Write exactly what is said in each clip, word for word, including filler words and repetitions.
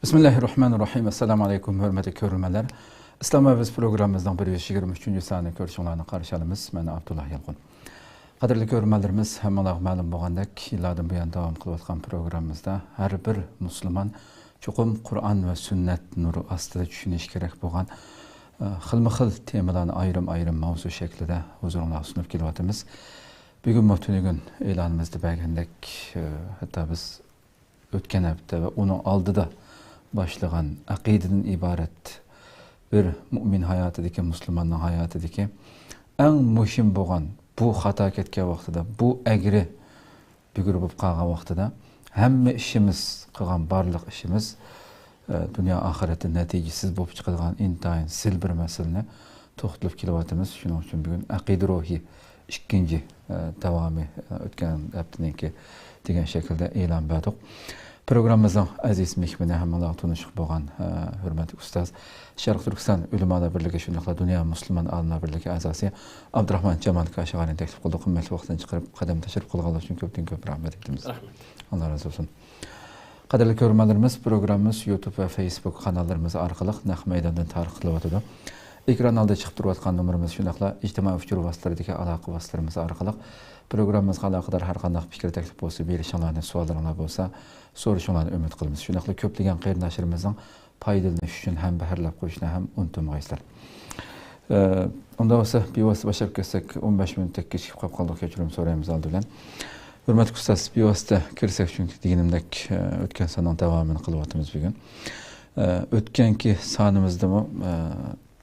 بىسمىللاھىررەھمانىررەھىم. ئەسسالامۇ ئەلەيكۇم، ھۆرمەتلىك كۆرۈرمەنلەر. ئىسلام ۋە بىز پروگراممىمىزنىڭ بىر يۈز يىگىرمە ئۈچىنچى سانىنى كۆرۈشۈڭلارنى قارشى ئالىمىز. مەن ئابدۇللا يالقۇن. قەدىرلىك كۆرۈرمەنلىرىمىز، ھەممىڭلارغا مەلۇم بولغاندەك، يىللاردىن بۇيان داۋام قىلىۋاتقان پروگراممىمىزدا ھەر بىر مۇسۇلمان چوقۇم قۇرئان ۋە سۈننەت نۇرى ئاستىدا چۈشىنىشى كېرەك بولغان، ئە، خىلمۇ خىل تېمىلارنى ئايرىم ئايرىم ماۋزۇ شەكلىدە ھۇزۇرۇڭلارغا سۇنۇپ كېلىۋاتىمىز. بۈگۈنمۇ تۈنۈگۈن ئېلانىمىزدا بەرگەندەك، ئە، ھەتتا بىز ئۆتكەن ھەپتە ۋە ئۇنىڭ ئالدىدا باشلىغان ئەقىدىدىن ئىبارەت بىر مۇئمىن ھاياتىدىكى، مۇسۇلماننىڭ ھاياتىدىكى ئەڭ مۇھىم بولغان بۇ خاتا كەتكەن ۋاقتىدا، بۇ ئەگرى بۈگرە بولۇپ قالغان ۋاقتىدا ھەممە ئىشىمىز، قىلغان بارلىق ئىشىمىز، ئە، دۇنيا ئاخىرەتتە نەتىجىسىز بولۇپ چىقىدىغان ئىنتايىن زىل بىر مەسىلىنى توختىلىپ كېلىۋاتىمىز. شۇنىڭ ئۈچۈن بۈگۈن ئەقىدە روھى ئىككىنچى، ئە، داۋامى، ئە، ئۆتكەن ھەپتىنىڭكى دېگەن شەكىلدە ئېلان بەردۇق. پروگراممىمىزنىڭ ئەزىز مېھمىنى، ھەممىڭلارغا تونۇشلۇق بولغان، ئە، ھۆرمەتلىك ئۇستاز، شەرقىي تۈركىستان ئۆلىمالار بىرلىكى شۇنداقلا دۇنيا مۇسۇلمان ئالىملار بىرلىكى ئەزاسى ئابدۇراخمان جامال كاشىغارىنى تەكلىپ قىلدۇق. قىممەتلىك ۋاقتىنى چىقىرىپ، قەدەم تەشرىپ قىلغانلىقى ئۈچۈن كۆپتىن كۆپ رەھمەت ئېيتىمىز. رەھمەت. ئاللا رازى بولسۇن. قەدىرلىك كۆرۈرمەنلىرىمىز، پروگراممىمىز يۇتۇب ۋە فېيسبۇك قاناللىرىمىز ئارقىلىق نەق مەيداندىن تارقىتىلىۋاتىدۇ. ئېكران ئالدىدا چىقىپ تۇرۇۋاتقان نومۇرىمىز، شۇنداقلا ئىجتىمائىي ئۇچۇر ۋاسىتىلىرىدىكى ئالاقە ۋاسىتىلىرىمىز ئارقىلىق پروگراممىمىزغا ئالاقىدار ھەر قانداق پىكىر، تەكلىپ بولسا، بېرىشىڭلارنى، سوئاللىرىڭلار بولسا، سورىشىڭلارنى ئۈمىد قىلىمىز. شۇنداقلا كۆپلىگەن قېرىنداشلىرىمىزنىڭ پايدىلىنىش ئۈچۈن ھەم بەھرىلەپ قويۇشنى ھەم ئۇنتۇمىغايسىلەر. ئە، ئۇنداق بولسا، بىۋاسىتە باشلاپ كەتسەك، ئون بەش مىنۇتتەك كېچىكىپ قالىپ قالدۇق، كەچۈرۈم سورايمىز ئالدى بىلەن. ھۆرمەتلىك ئۇستاز، بىۋاسىتە كىرسەك، چۈنكى دېگىنىمدەك، ئە، ئۆتكەن ساننىڭ داۋامىنى قىلىۋاتىمىز بۈگۈن. ئە، ئۆتكەنكى سانىمىزدىمۇ، ئە،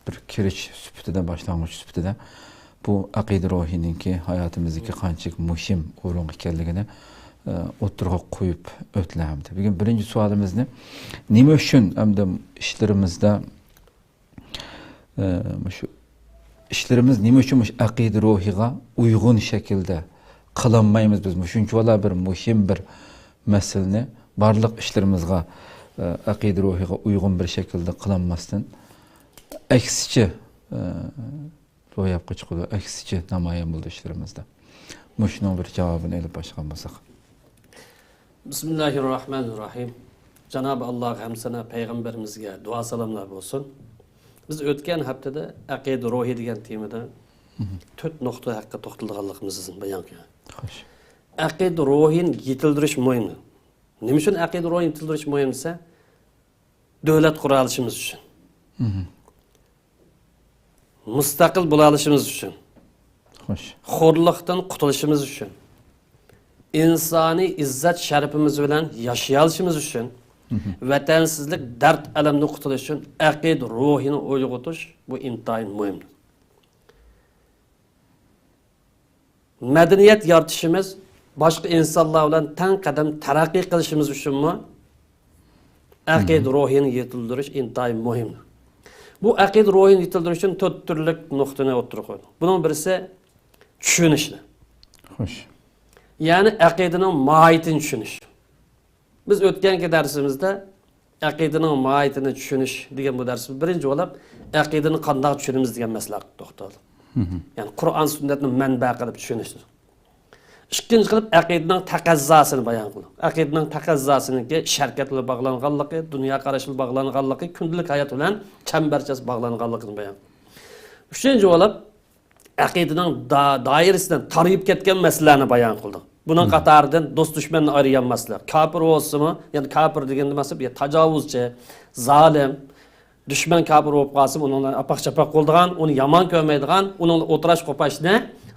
بىر كىرىش سۈپىتىدە، باشلانغۇچ سۈپىتىدە بۇ ئەقىدە روھىنىڭكى ھاياتىمىزدىكى قانچىلىك مۇھىم ئورۇنغا ئىكەنلىكىنى، ئە، ئوتتۇرىغا قويۇپ ئۆتتى ھەمدە. بۈگۈن بىرىنچى سوئالىمىزنى، نېمە ئۈچۈن ئەمدى ئىشلىرىمىزدا، ئە، مۇشۇ ئىشلىرىمىز نېمە ئۈچۈن مۇشۇ ئەقىدە روھىغا ئۇيغۇن شەكىلدە قىلالمايمىز؟ بىز مۇشۇنچىۋالا بىر مۇھىم بىر مەسىلىنى بارلىق ئىشلىرىمىزغا، ئە، ئەقىدە روھىغا ئۇيغۇن بىر شەكىلدە قىلالماستىن، ئەكسىچە، ئە، روياپقا چىقىدۇ، ئەكسىچە نامايان بولىدۇ ئىشلىرىمىزدا. مۇشۇنىڭ بىر جاۋابىنى ئېلىپ باشلىغان بولساق. بىسمىللاھىررەھمانىررەھىم. جانابى ئاللاھقا ھەمدۇ سانا، پەيغەمبىرىمىزگە دۇئا سالاملار بولسۇن. بىز ئۆتكەن ھەپتىدە ئەقىدە روھى دېگەن تېمىدا مھم. تۆت نۇقتا ھەققىدە توختالغانلىقىمىزنى بايان قىلدۇق. خوش. ئەقىدە روھىنى يېتىلدۈرۈش مۇھىم. نېمە ئۈچۈن ئەقىدە روھىنى يېتىلدۈرۈش مۇھىم دېسە، دۆلەت قۇرالىشىمىز ئۈچۈن. مھم. مۇستەقىل بولالىشىمىز ئۈچۈن. خوش. خورلۇقتىن قۇتۇلۇشىمىز ئۈچۈن. ئىنسانىي ئىززەت شەرىپىمىز بىلەن ياشىيالىشىمىز ئۈچۈن. مھم. ۋەتەنسىزلىك، دەرد، ئەلەمدىن قۇتۇلۇش ئۈچۈن ئەقىدە روھىنى ئويغىتىش، بۇ ئىنتايىن مۇھىم. مەدەنىيەت يارىتىشىمىز، باشقا ئىنسانلار بىلەن تەڭ قەدەم تەرەققىي قىلىشىمىز ئۈچۈنمۇ ئەقىدە مھم. روھىنى يېتىلدۈرۈش ئىنتايىن مۇھىم. بۇ ئەقىدە روھىنى يېتىلدۈرۈش ئۈچۈن تۆت تۈرلۈك نۇقتىنى ئوتتۇرىغا قويدۇق. بۇنىڭ بىرسى چۈشىنىشنى. خوش. يەنى ئەقىدىنىڭ ماھىيىتىنى چۈشىنىش. بىز ئۆتكەنكى دەرسىمىزدە ئەقىدىنىڭ ماھىيىتىنى چۈشىنىش دېگەن بۇ دەرسىمىز بىرىنچى بولۇپ، ئەقىدىنى قانداق چۈشىنىمىز دېگەن مەسىلىگە توختالدۇق. مھم. يەنى قۇرئان سۈننەتنى مەنبە قىلىپ چۈشىنىش. ئىككىنچى قىلىپ، ئەقىدىنىڭ تەقەززاسىنى بايان قىلدۇق. ئەقىدىنىڭ تەقەززاسىنىڭكى شەرىئەت بىلەن باغلانغانلىقى، دۇنيا قارىشى بىلەن باغلانغانلىقى، كۈندىلىك ھايات بىلەن چەمبەرچاس باغلانغانلىقىنى بايان قىلدۇق. ئۈچىنچى بولۇپ، ئەقىدىنىڭ دا-، دائىرىسىدىن تارىيىپ كەتكەن مەسىلىلەرنى بايان قىلدۇق. بۇنىڭ مم. قاتارىدىن دوست-دۈشمەننى ئايرىيالماسلىق. كاپىر بولسىمۇ، يەنى كاپىر دېگەندە مەقسەت، يا تاجاۋۇزچى، زالىم، دۈشمەن كاپىر بولۇپ قالسىمۇ، ئۇنىڭ بىلەن ئاپاق-چاپاق بولىدىغان، ئۇنى يامان كۆرمەيدىغان، ئۇنىڭ بىلەن ئولتۇراش-قوپاشنى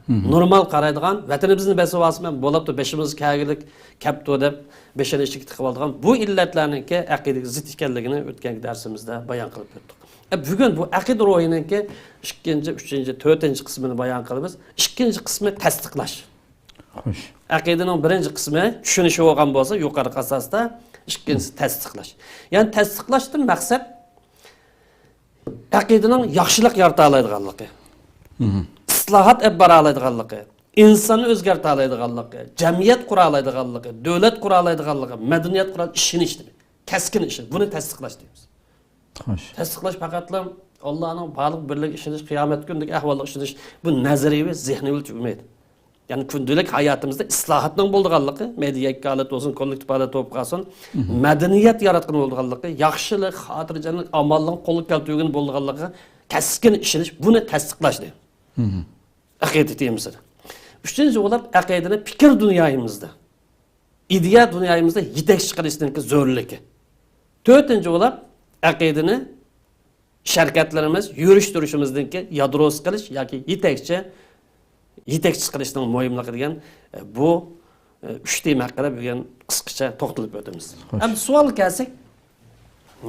مم. نورمال قارايدىغان، ۋەتىنىمىزنى بېسىۋالسىمۇ، بولۇپتۇ، بېشىمىز كەلگۈلۈك كەپتۇ دەپ، بېشىنى ئىچىگە تىقىۋالىدىغان بۇ ئىللەتلەرنىڭكى ئەقىدىگە زىت ئىكەنلىكىنى ئۆتكەنكى دەرسىمىزدە بايان قىلىپ ئۆتتۇق. ئە، بۈگۈن بۇ ئەقىدە روھىنىڭكى ئىككىنچى، ئۈچىنچى، تۆتىنچى قىسمىنى بايان قىلىمىز. ئىككىنچى قىسمى تەستىقلاش. خوش. ئەقىدىنىڭ بىرىنچى قىسمى چۈشىنىشى بولغان بولسا، يۇقىرىقى ئاساستا، ئىككىنچىسى تەستىقلاش. يەنى تەستىقلاشتىن مەقسەت ئەقىدىنىڭ ياخشىلىق يارىتالايدىغانلىقى، مم. ئىسلاھات ئېلىپ بارالايدىغانلىقى، ئىنساننى ئۆزگەرتەلەيدىغانلىقى، جەمئىيەت قۇرالايدىغانلىقى، دۆلەت قۇرالايدىغانلىقى، مەدەنىيەت قۇرال ئىشىنىش دېمەك. كەسكىن ئىشىنىش. بۇنى تەستىقلاش دەيمىز. خوش. تەستىقلاش پەقەتلا ئاللانىڭ بارلىق بىرلىكىگە ئىشىنىش، قىيامەت كۈنىدىكى ئەھۋالغا ئىشىنىش، بۇ نەزەرىيەۋى، زېھنىيەۋى تۈگىمەيدۇ. يەنى كۈندىلىك ھاياتىمىزدا ئىسلاھاتنىڭ بولىدىغانلىقى، مېدىيا ھالەت بولسۇن، كوللېكتىپ ھالەت بولۇپ قالسۇن، مەدەنىيەت ياراتقىنى بولىدىغانلىقى، ياخشىلىق، خاتىرجەملىك، ئامانلىقنى قولغا كەلتۈرگىنى بولىدىغانلىقىغا كەسكىن ئىشىنىش، بۇنى تەستىقلاشنى. ئەقىدە تېمىسىدا. ئۈچىنچى بولۇپ، ئەقىدىنى پىكىر دۇنيايىمىزدا، ئىدىيە دۇنيايىمىزدا يېتەكچى قىلىشنىڭكى زۆرۈرلۈكى. تۆتىنچى بولۇپ، ئەقىدىنى ئىش ھەرىكەتلىرىمىز، يۈرۈش تۇرۇشىمىزنىڭكى يادروسى قىلىش ياكى يېتەكچى، يېتەكچى قىلىشنىڭ مۇھىملىقى دېگەن، ئە، بۇ، ئە، ئۈچ تېما ھەققىدە بۈگۈن قىسقىچە توختىلىپ ئۆتىمىز. خوش. ئەمدى سوئالغا كەلسەك،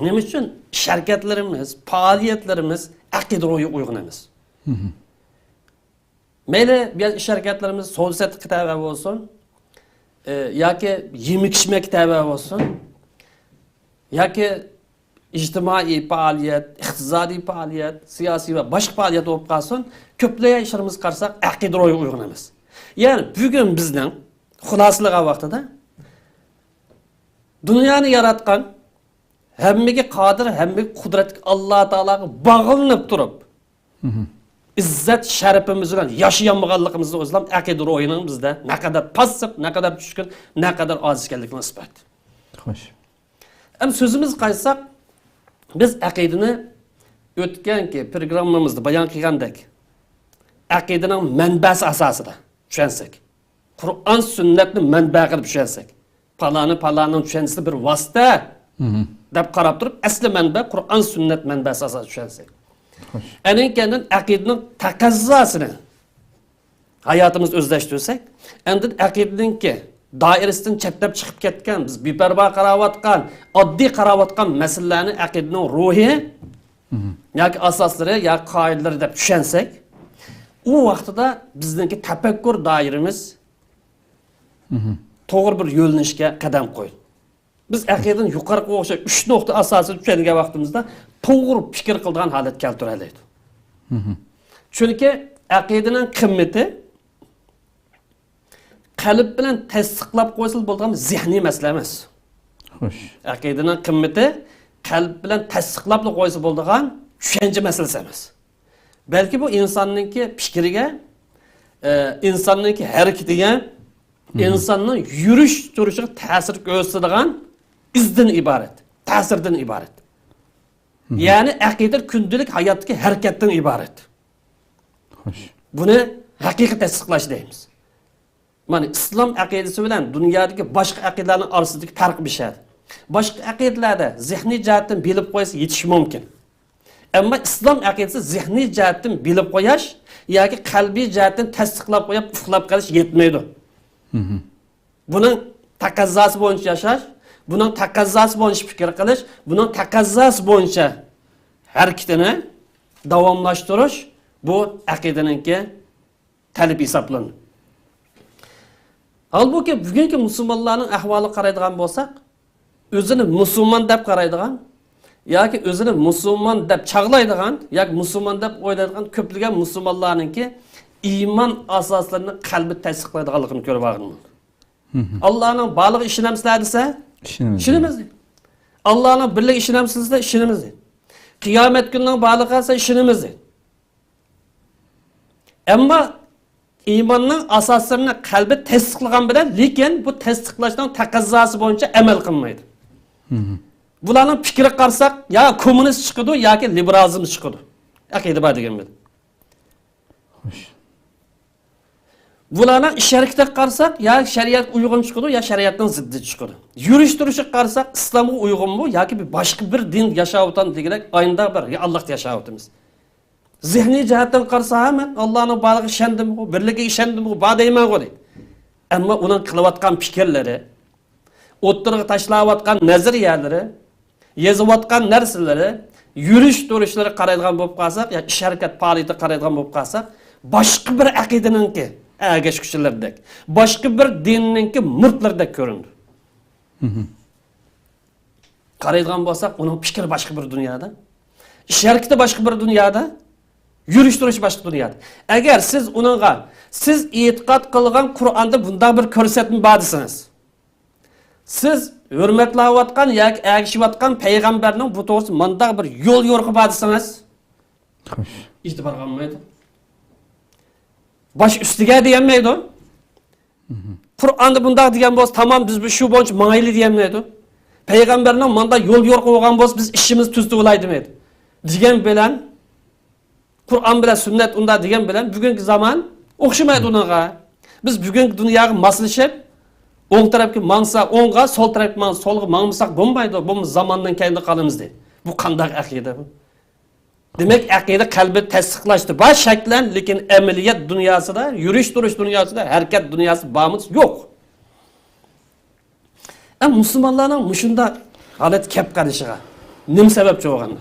نېمە ئۈچۈن ئىش ھەرىكەتلىرىمىز، پائالىيەتلىرىمىز ئەقىدە روھىغا ئۇيغۇن ئەمەس؟ مەيلى، بۇ يەر ئىش ھەرىكەتلىرىمىز سودا سېتىققا تەۋە بولسۇن، ئى، ياكى يېمەك ئىچمەككە تەۋە بولسۇن، ياكى ئىجتىمائىي پائالىيەت، ئىقتىسادىي پائالىيەت، سىياسىي ۋە باشقا پائالىيەت بولۇپ قالسۇن، كۆپلىگەن ئىشلىرىمىزغا قارىساق، ئەقىدە روھىغا ئۇيغۇن ئەمەس. يەنى بۈگۈن بىزنىڭ خۇلاسىلىغان ۋاقتىدا دۇنيانى ياراتقان، ھەممىگە قادىر، ھەممىگە قۇدرەتلىك ئاللا تائالاغا باغلىنىپ تۇرۇپ، ئىززەت شەرىپىمىز بىلەن ياشىيالمىغانلىقىمىزنى ئۆزلەم ئەقىدە روھىنىڭ بىزدە نەقەدەر پاسسىپ، نەقەدەر چۈشكۈن، نەقەدەر ئاجىز ئىكەنلىكىنىڭ ئىسپاتى. خوش. ئەمدى سۆزىمىزگە قايتساق، بىز ئەقىدىنى ئۆتكەنكى پروگراممىمىزدا بايان قىلغاندەك، ئەقىدىنىڭ مەنبەسى ئاساسىدا چۈشەنسەك، قۇرئان سۈننەتنى مەنبە قىلىپ چۈشەنسەك، پالانى پالاننىڭ چۈشەنچىسى بىر ۋاسىتە دەپ قاراپ تۇرۇپ، ئەسلى مەنبە قۇرئان سۈننەت مەنبەسى ئاساسىدا چۈشەنسەك. خوش. ئەنىڭ كەينىدىن ئەقىدىنىڭ تەقەززاسىنى ھاياتىمىزدا ئۆزلەشتۈرسەك، ئاندىن ئەقىدىنىڭكى دائىرىسىدىن چەتنەپ چىقىپ كەتكەن، بىز بىپەرۋا قاراۋاتقان، ئاددىي قاراۋاتقان مەسىلىلەرنى ئەقىدىنىڭ روھى ياكى ئاساسلىرى ياكى قائىدىلىرى دەپ چۈشەنسەك، ئۇ ۋاقتىدا بىزنىڭكى تەپەككۇر دائىرىمىز توغرا بىر يۆنىلىشكە قەدەم قويىدۇ. بىز ئەقىدىنى يۇقىرىقىغا ئوخشاش ئۈچ نۇقتا ئاساسىدا چۈشەنگەن ۋاقتىمىزدا توغرا پىكىر قىلىدىغان ھالەتكە كەلتۈرەلەيدۇ. چۈنكى ئەقىدىنىڭ قىممىتى قەلب بىلەن تەستىقلاپ قويسىلا بولىدىغان زېھنىي مەسىلە ئەمەس. خوش. ئەقىدىنىڭ قىممىتى قەلب بىلەن تەستىقلاپلا قويسا بولىدىغان چۈشەنچە مەسىلىسى ئەمەس. بەلكى بۇ ئىنساننىڭكى پىكرىگە، ئە، ئىنساننىڭكى ھەرىكىتىگە، ئىنساننىڭ يۈرۈش تۇرۇشىغا تەسىر كۆرسىتىدىغان ئىزدىن ئىبارەت، تەسىردىن ئىبارەت. يەنى ئەقىدە كۈندىلىك ھاياتتىكى ھەرىكەتتىن ئىبارەت. خوش. بۇنى ھەقىقىي تەستىقلاش دەيمىز. مانا، ئىسلام ئەقىدىسى بىلەن دۇنيادىكى باشقا ئەقىدىلەرنىڭ ئارىسىدىكى پەرق بىر شەدە. باشقا ئەقىدىلەردە زېھنىي جەھەتتىن بىلىپ قويسا يېتىشى مۇمكىن. ئەمما ئىسلام ئەقىدىسى زېھنىي جەھەتتىن بىلىپ قوياش ياكى قەلبىي جەھەتتىن تەستىقلاپ قويۇپ ئۇقلاپ قېلىش يەتمەيدۇ. بۇنىڭ تەقەززاسى بويىچە ياشاش، بۇنىڭ تەقەززاسى بويىچە پىكىر قىلىش، بۇنىڭ تەقەززاسى بويىچە ھەرىكىتىنى داۋاملاشتۇرۇش، بۇ ئەقىدىنىڭكى تەلىپى ھېسابلىنىدۇ. ھالبۇكى، بۈگۈنكى مۇسۇلمانلارنىڭ ئەھۋالىغا قارايدىغان بولساق، ئۆزىنى مۇسۇلمان دەپ قارايدىغان ياكى ئۆزىنى مۇسۇلمان دەپ چاغلايدىغان ياكى مۇسۇلمان دەپ ئويلايدىغان كۆپلىگەن مۇسۇلمانلارنىڭكى ئىمان ئاساسلىرىنى قەلبى تەستىقلايدىغانلىقىنى كۆرۈپ ئالغىنى بولدى. ئاللانىڭ بارلىقىغا ئىشىنەمسىلەر دېسە، ئىشىنىمىز. ئىشىنىمىز دېدى. ئاللانىڭ بىرلىكىگە ئىشىنەمسىلەر دېسە، ئىشىنىمىز دېدى. قىيامەت كۈنىنىڭ بارلىقىغا دېسە، ئىشىنىمىز دېدى. ئەمما ئىماننىڭ ئاساسلىرىنى قەلبى تەستىقلىغان بىلەن، لېكىن بۇ تەستىقلاشنىڭ تەقەززاسى بويىچە ئەمەل قىلمايدۇ. بۇلارنىڭ پىكرىگە قارىساق، يا كوممۇنىست چىقىدۇ، ياكى لىبېرالىزم چىقىدۇ. ئەقىدە بار دېگەن بىلەن. خوش. بۇلارنىڭ ئىش ھەرىكىتىگە قارىساق، يا شەرىئەتكە ئۇيغۇن چىقىدۇ، يا شەرىئەتنىڭ زىددىدا چىقىدۇ. يۈرۈش تۇرۇشىغا قارىساق، ئىسلامغا ئۇيغۇنمۇ ياكى بىر باشقا بىر دىن ياشاۋاتامدۇ دېگۈدەك ئاينىدا بىر رېئاللىقتا ياشاۋاتىمىز. زېھنىي جەھەتتىن قارىسا، ھە، مەن ئاللانىڭ بارلىقىغا ئىشەندىمغۇ، بىرلىكىگە ئىشەندىمغۇ، بار دەيمەنغۇ دەيدۇ. ئەمما ئۇنىڭ قىلىۋاتقان پىكىرلىرى، ئوتتۇرىغا تاشلاۋاتقان نەزەرىيەلىرى، يېزىۋاتقان نەرسىلىرى، يۈرۈش تۇرۇشلىرىغا قارايدىغان بولۇپ قالساق، يا ئىش ھەرىكەت پائالىيىتىگە قارايدىغان بولۇپ قالساق، باشقا بىر ئەقىدىنىڭكى ئەگەشكۈچىلىرىدەك، باشقا بىر دىننىڭكى مۇرىتلىرىدەك كۆرۈنىدۇ. قارايدىغان بولساق، ئۇنىڭ پىكرى باشقا بىر دۇنيادا، ئىش ھەرىكىتى باشقا بىر دۇنيادا، يۈرۈش تۇرۇشى باشقا دۇنيادا. ئەگەر سىز ئۇنىڭغا، سىز ئېتىقاد قىلغان قۇرئاندا بۇنداق بىر كۆرسەتمە بار دېسىڭىز، سىز ھۆرمەتلەۋاتقان ياكى ئەگىشىۋاتقان پەيغەمبەرنىڭ بۇ توغرىسىدا مۇنداق بىر يول يورۇقى بار دېسىڭىز، خوش. ئېتىبارغا ئالمايدۇ. باش ئۈستىگە دېيەلمەيدۇ. قۇرئاندا بۇنداق دېگەن بولسا، تامام، بىز بۇ شۇ بويىچە ماڭايلى دېيەلمەيدۇ. پەيغەمبەرنىڭ مانداق يول يورۇق قويغان بولسا، بىز ئىشىمىزنى تۈزىتىۋالاي دېمەيدۇ. دېگەن بىلەن، قۇرئان بىلەن سۈننەت ئۇنداق دېگەن بىلەن، بۈگۈنكى زامان ئوخشىمايدۇ ئۇنىڭغا. بىز بۈگۈنكى دۇنياغا ماسلىشىپ، ئوڭ تەرەپكە ماڭسا ئوڭغا، سول تەرەپكە ماڭسا سولغا ماڭمىساق بولمايدۇ. بولمىسا زاماننىڭ كەينىدە قالىمىز دەيدۇ. بۇ قانداق ئەقىدە بۇ؟ دېمەك، ئەقىدە قەلبىدە تەستىقلاشتا بار شەكلەن، لېكىن ئەمەلىيەت دۇنياسىدا، يۈرۈش تۇرۇش دۇنياسىدا، ھەرىكەت دۇنياسىدا بارمۇ دېسە يوق. ئە، مۇسۇلمانلارنىڭ مۇشۇنداق ھالەتكە كەپ قېلىشىغا نېمە سەۋەبچى بولغان؟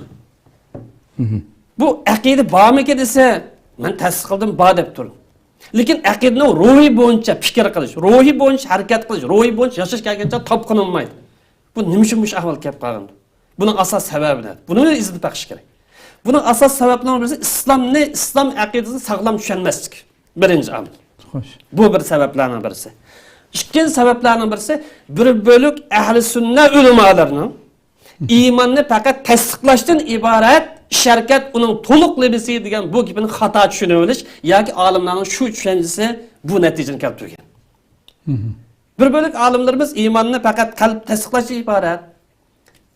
بۇ ئەقىدە بارمىكىن دېسە، مەن تەستىق قىلدىم، بار دەپ تۇرىمەن. لېكىن ئەقىدىنىڭ روھى بويىچە پىكىر قىلىش، روھى بويىچە ھەرىكەت قىلىش، روھى بويىچە ياشاش كەلگەنچە تاپقىنى بولمايدۇ. بۇ نېمە ئۈچۈن مۇشۇ ئەھۋال كەپ قالغاندۇ؟ بۇنىڭ ئاساس سەۋەبى نېمە؟ بۇنىڭ ئىزىنى بېقىش كېرەك. بۇنىڭ ئاساس سەۋەبلىرىنىڭ بىرسى ئىسلامنى، ئىسلام ئەقىدىسىنى ساغلام چۈشەنمەسلىك. بىرىنچى ئامىل. خوش. بۇ بىر سەۋەبلەرنىڭ بىرسى. ئىككىنچى سەۋەبلەرنىڭ بىرسى، بىر بۆلەك ئەھلى سۈننە ئۆلىمالىرىنىڭ ئىماننى پەقەت تەستىقلاشتىن ئىبارەت، ئىش ھەرىكەت ئۇنىڭ تولۇقلىمىسى دېگەن بۇ گېپىنى خاتا چۈشىنىۋېلىش ياكى ئالىملارنىڭ شۇ چۈشەنچىسى بۇ نەتىجىنى كەلتۈرگەن. بىر بۆلەك ئالىملىرىمىز ئىماننى پەقەت قەلب تەستىقلاشتىن ئىبارەت،